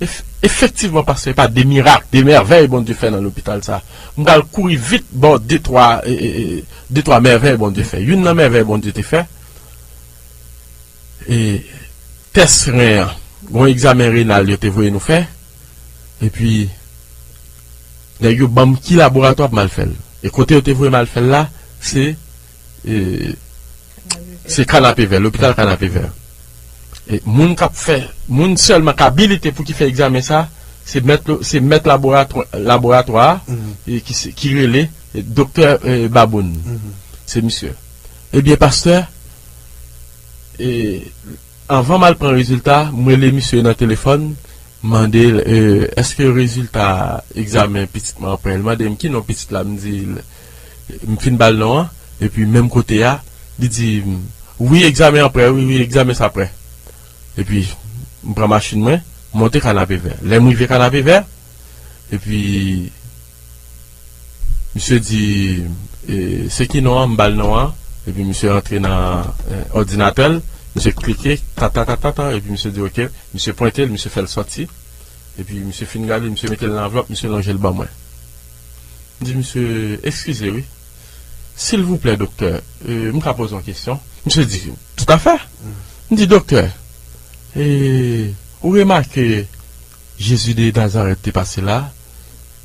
Ef- efektivman, pastè, e pa de mirak, de mèvèy Bondye fè nan lopital sa. M pral kouri vit ba w de twa, e, e, e, de twa mèvèy Bondye fè. Youn nan mèvèy Bondye te fè, e, tès ren an. Gon egzamen renal yo te voye nou fè. Epi, nèg yo ban m ki laboratwa pou m al fè l. E kote yo te voye m al fè l la, se, e, se Kanapevè, lopital Kanapevè. E moun k ap fè, moun sèlman k abilite pou ki fè egzamen sa, se mèt, se mèt laboratwa, laboratwa a, e ki, se- ki rele, e, doktè, e, Baboun. Se misye. Ebyen, pastè, e, anvan m al pran rezilta, m rele misye nan telefòn, m mande l, e, èske rezilta egzamen pitit mwen an prè? Li mande m ki non pitit la, m di l, m fin ba l non an, epi menm kote a, li di m, wi, egzamen an prè, wi, wi, egzamen sa prè. Epi, m pran machin mwen, m monte Kanapevè. Lè m rive Kanapevè, epi, misye di, e, se ki non an, m ba l non an, epi misye rantre nan, e, òdinatè l, misye klike, ta, ta, ta, ta, ta, epi misye di, oke, misye pwente l, misye fè l sòti, epi misye fin gade, misye mete l nan anvlòp, misye lonje l ban mwen. M di, misye, eskize, wi. Silvouplè, doktè, e, m ka poze yon kesyon? Misye di, toutafè. M di, doktè, e, ou remake Jezi de Nazarèt te pase la?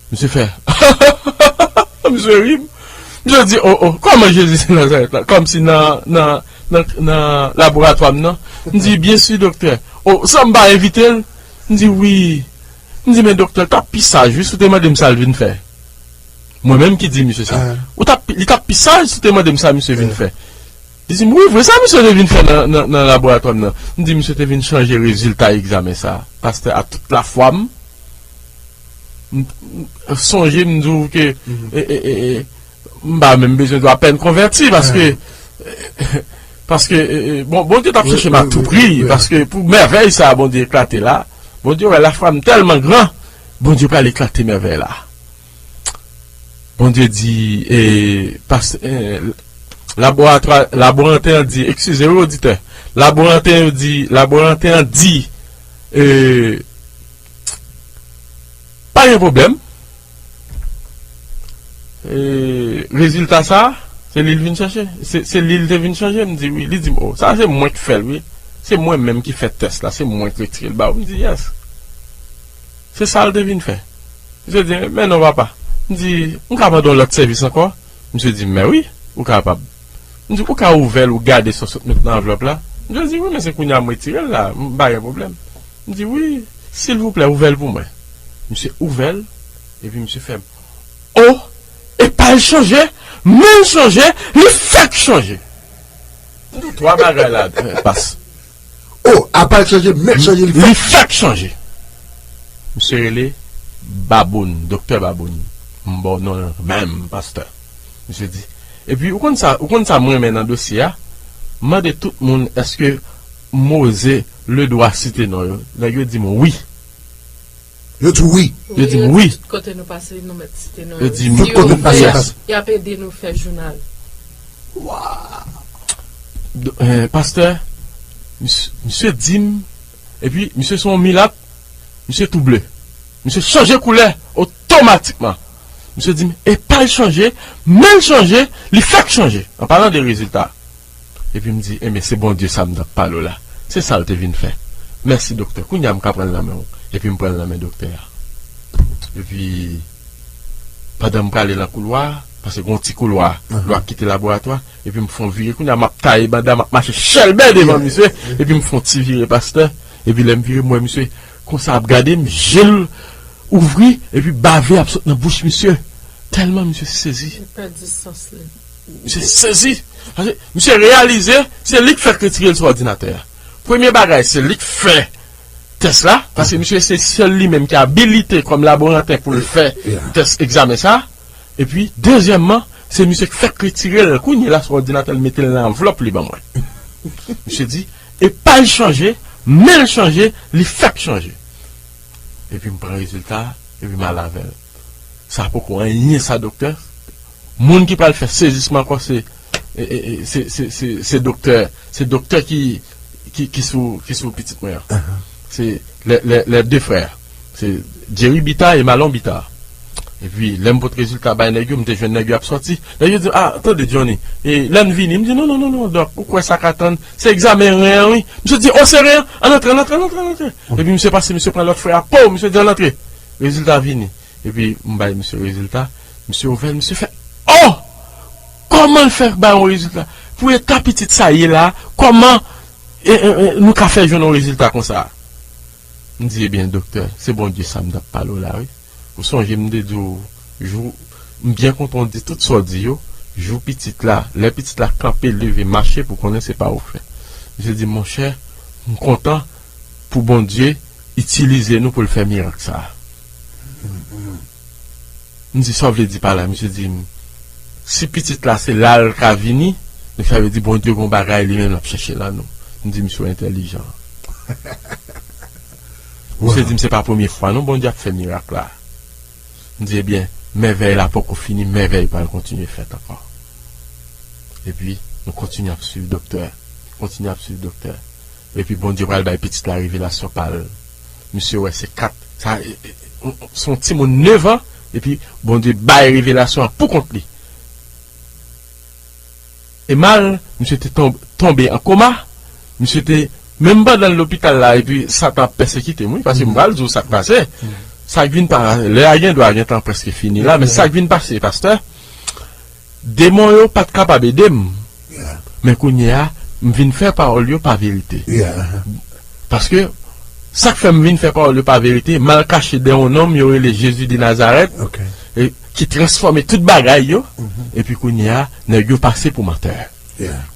Misye fè. Misye ri. Misye di, o, o, kòman Jezi de Nazarèt la? Kòmsi nan, nan, nan, nan laboratwa m nan. M di, byen si, doktè. O, san m pa envite l? M di, wi. M di, men doktè, l t ap pi saj, wi, si w te mande m sa l vin fè. Mwen menm ki di misye sa. Ou t ap, li t ap pi saj si w te mande m sa misye vin fè. Li di m, wi, vre sa misye te vin fè nan, nan, nan laboratwa m nan. M di, misye te vin chanje rezilta egzamen sa. Pastè, a tout lafwa m, m, m sonje m di w ke, e, e, e, e, m pa menm bezwen di w apèn konvèti, paske, paske, e, e, bon, Bondye t ap chèche m a tou pri, paske pou mèvèy sa Bondye eklate la, Bondye wè lafwa m tèlman gran, Bondye pral eklate mèvèy la. Bondye di, e, pas, e, laboratwa, laboranten an di, eskize wi, oditè, laboranten yo di, laboranten an di, e, pa gen pwoblèm. E, rezilta sa, se li l vin chèche. Se, se li l te vin chanje. M di, wi. Li di m, o, sa se mwen ki fè l, wi. Se mwen menm ki fè tès la, se mwen ki retire l ba ou. M di, yes. Se sa l te vin fè. Misye di, men non, papa. M di, m ka mande w lòt sèvis ankò? Misye di, men wi, ou kapab. M di, ou ka ouvè l, ou gade sa w sot met nan anvlòp la? Misye di, wi, men se kounye a m retire l la, m pa gen pwoblèm. M di, wi, silvouplè, ouvè l pou mwen. Misye ouvè l, epi misye fè m, o, e pa l chanje, men l chanje, li fèk chanje. M di, twa bagay la, e, pas. O, apa l chanje, men l chanje, li fèk chanje. Misye rele Baboun, doktè Baboun. M ba w non l menm, pastè. Misye di. Epi, ou konn sa, ou konn sa m renmen nan dosye a? M mande tout moun, èske m oze le dwa site non yo? Nèg yo di m wi. Yo di wi. Yo di m wi. Tout kote nou pase, nou mèt site non yo. Yo di m wi. Tout kote n pase, y ap ede nou fè jounal. Waw. Eh, pastè, misye, misye di m, epi misye se yon milat, misye tou ble. Misye chanje koulè otomatikman. Misye di m, e pa l chanje, men l chanje, li fèk chanje. An palan de rezilta. Epi m di, enben, se Bondye sa m t ap pale w la. Se sa l te vin fè. Mèsi, doktè. Kounye a m ka pran l nan men w. Epi m pran l nan men doktè a. Epi, pandan m prale nan koulwa a, paske gen yon ti koulwa, lè w ap kite laboratwa, epi m fè yon vire. Kounye a, m ap taye banda, m ap mache chèlbè devan misye, epi m fè yon ti vire, pastè. Epi lè m vire, m wè misye konsa ap gade m, je l ouvri, epi bave ap sot nan bouch misye. Tèlman misye sezi. Li pèdi sans li. Misye sezi. Paske misye reyalize se li k fèk retire l sou òdinatè a. Premye bagay, se li k fè tès la, paske misye se sèl li menm ki abilite kòm laboranten pou l fè tès egzamen sa. Epi, dezyèmman, se misye k fèk retire l kounye la sou òdinatè, l mete l nan anvlòp li ban mwen. Misye di, e pa l chanje, men l chanje, li fèk chanje. Epi m pran rezilta a, epi m al avè l. Sa poko anyen sa, doktè. Moun ki pral fè sezisman ankò se, e, e, e, se, se, se, se doktè, se doktè ki, ki, ki sou, ki sou pitit mwen an. Se lè, lè, lè de frè a. Se Jerry Bita e Malon Bita. Epi, lè m pote rezilta bay nèg yo, m te jwenn nèg yo ap sòti. Nèg yo di, "Ah, tande, Johnny, e lè n vini?" M di, "Non, non, non, non, dòk, ou kwè sa ka tann? Se egzamen ren an, wi." Misye di, "O, se ren an? Ann antre, ann antre, ann antre, ann antre." Epi, misye pase, misye pran lòt frè a, po, misye di, "Ann antre." Rezilta vini. Epi, m bay misye rezilta, misye ouvè l, misye fè, "Oh! Kòman l fè bay yon rezilta? Pou eta pitit sa ye la, kòman e, e, e, nou ka fè jwenn yon rezilta konsa?" M di, "Ebyen, doktè, se Bondye sa m t ap pale w la, wi. Ou sonje m te di w, jou, m byen kontan w di tout sa w di yo, jou pitit la, lè pitit la kanpe, leve, mache, pou konnen se pa ou fè." Misye di, "Monchè, m kontan pou Bondye itilize nou pou l fè mirak sa a." M di, "Sa w vle di pa la?" Misye di m, "Si pitit la se la l ka vini, sa vle di Bondye gon bagay li menm l ap chèche nan nou." M di, "Misye entèlijan." Misye di m, "Se pa premye fwa non Bondye ap fè mirak la." M di, "Ebyen, mèvèy la poko fini, mèvèy pral kontinye fèt ankò." Epi, nou kontinye ap swiv doktè, kontinye ap swiv doktè. Epi Bondye pral bay pitit la revelasyon pa l. Misye wè se kat, sa, e, e, se yon timoun nèf an, epi Bondye bay revelasyon an pou kont li. E mal, misye te tonb-, tonbe an koma, misye te, menm pandan l lopital la, epi Satan ap pèsekite m, wi, paske m pral di w sa k pase. Sa k vin pa, lè a gen dwa gentan prèske fini la, men sa k vin pase, pastè, demon yo pa t kapab ede m. Men kounye a, m vin fè pawòl yo pa verite. Paske, sa k fè m vin fè pawòl yo pa verite, m al kache dèyè yon nonm yo rele Jezi de Nazarèt, e, ki transfòme tout bagay yo, epi kounye a, nèg yo pase pou mantè.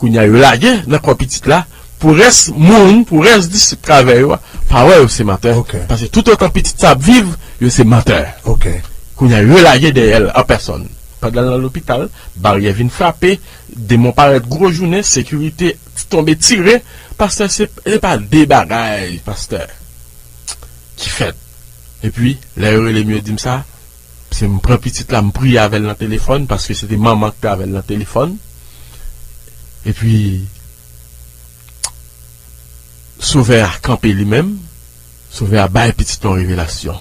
Kounye a, yo lage nan kò pitit la, pou rès moun, pou rès disip k avè yo a, pa wè yo se mantè. Paske toutotan pitit sa ap viv, yo se mantè. Kounye a, yo lage dèyè l an pèsòn. Pandan l nan lopital, baryè vin frape, demon parèt gwo jounen, sekirite tonbe tire. Pastè, se, se pa de bagay, pastè, ki fèt. Epi, lè yo rele m, yo di m sa, se m pran pitit la, m priye avè l nan telefòn, paske se te manman ki te avè l nan telefòn. Epi, Sovè a kanpe li menm, Sovè a bay pitit la yon revelasyon.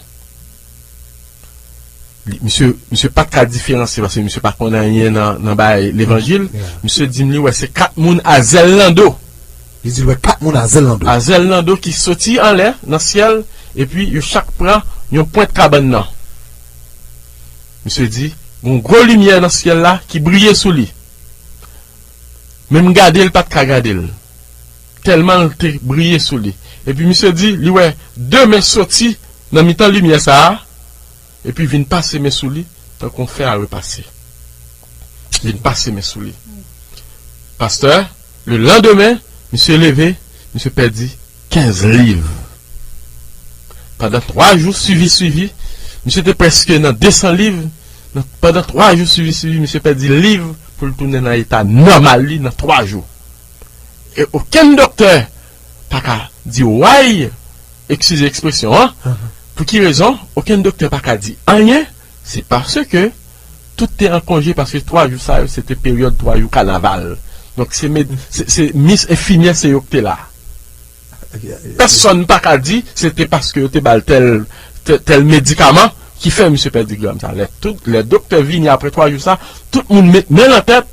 Li, misye, misye pa t ka diferansye, paske misye pa konn anyen nan, nan bagay levanjil. Misye di m li wè se kat moun a zèl nan do. Li di l wè kat moun a zèl nan do. A zèl nan do ki soti anlè, nan syèl, epi yo chak pran yon pwent kabann nan. Misye di, gon gwo limyè nan syèl la ki briye sou li. Menm gade l pa t ka gade l. Tèlman l te briye sou li. Epi misye di, li wè de men soti nan mitan limyè sa a, epi vin pase men sou li, tankou yon fè a repase. Vin pase men sou li. Pastè, le landemen, misye leve, misye pèdi kenz liv. Pandan twa jou swivi, swivi, misye te prèske nan de san liv. Nan, pandan twa jou swivi, swivi, misye pèdi liv pou l tounen nan eta nòmal li nan twa jou. E okenn doktè pa ka di why, eskize ekspresyon an. Pou ki rezon? Okenn doktè pa ka di anyen. Se paske tout te an konje, paske twa jou sa yo, se te peryòd twa jou kanaval. Donk, se med-, se, se mis enfimyè, se yo ki te la. Pèsonn pa ka di se te paske yo te ba l tèl, tè-, tèl medikaman ki fè misye pèdi granm sa. Lè tout, lè doktè vini apre twa jou sa, tout moun met men nan tèt.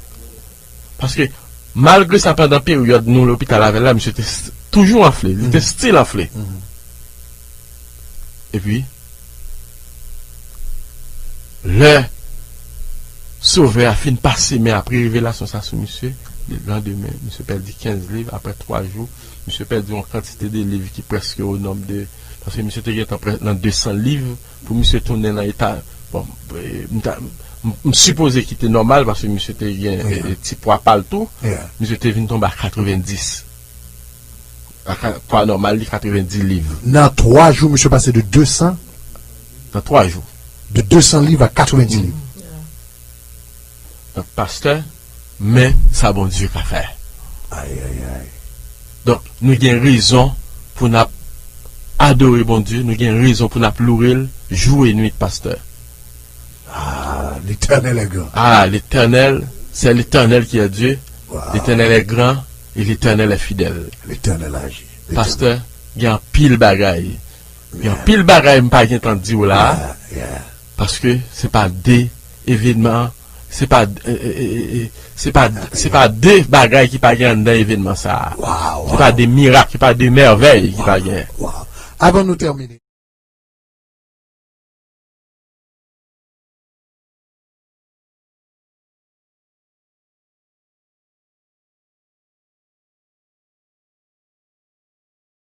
Paske, malgre sa, pandan peryòd nou lopital avè l la, misye te s-, toujou anfle. Li te still anfle. Epi, lè Sovè a fin pase men apre revelasyon sa sou misye, le landemen, misye pèdi kenz liv, apre twa jou, misye pèdi yon kantite de liv ki prèske o nonb de, paske misye te gentan prè-, nan de san liv, pou misye tounen nan eta, bon, e, m ta, m, m sipoze ki te nòmal, paske misye te gen, e, e, ti pwa pa l tou, misye te vin tonbe a katrevenndis. A ka-, pwa nòmal li katrevenndis liv. Nan twa jou, misye pase de de san? Nan twa jou. De de san liv a katrevenndis liv. Donk, pastè, men sa Bondye ka fè. Ay, ay, ay. Donk, nou gen rezon pou n ap adore Bondye, nou gen rezon pou n ap louwe l jou e nuit, pastè. Ah, l'Éternel est grand. Ah, l'Éternel, c'est l'Éternel qui est Dieu. Wow. L'Éternel est grand et l'Éternel est fidèle. L'Éternel agit. Pastè, gen anpil bagay. Gen anpil bagay m pa gen tan di w la, paske se pa de evenman, se pa, e, e, e, e, se pa, se pa de bagay ki pa gen anndan evenman sa a. Se pa de mirak, se pa de mèvèy ki pa gen. Avan nou tèmine.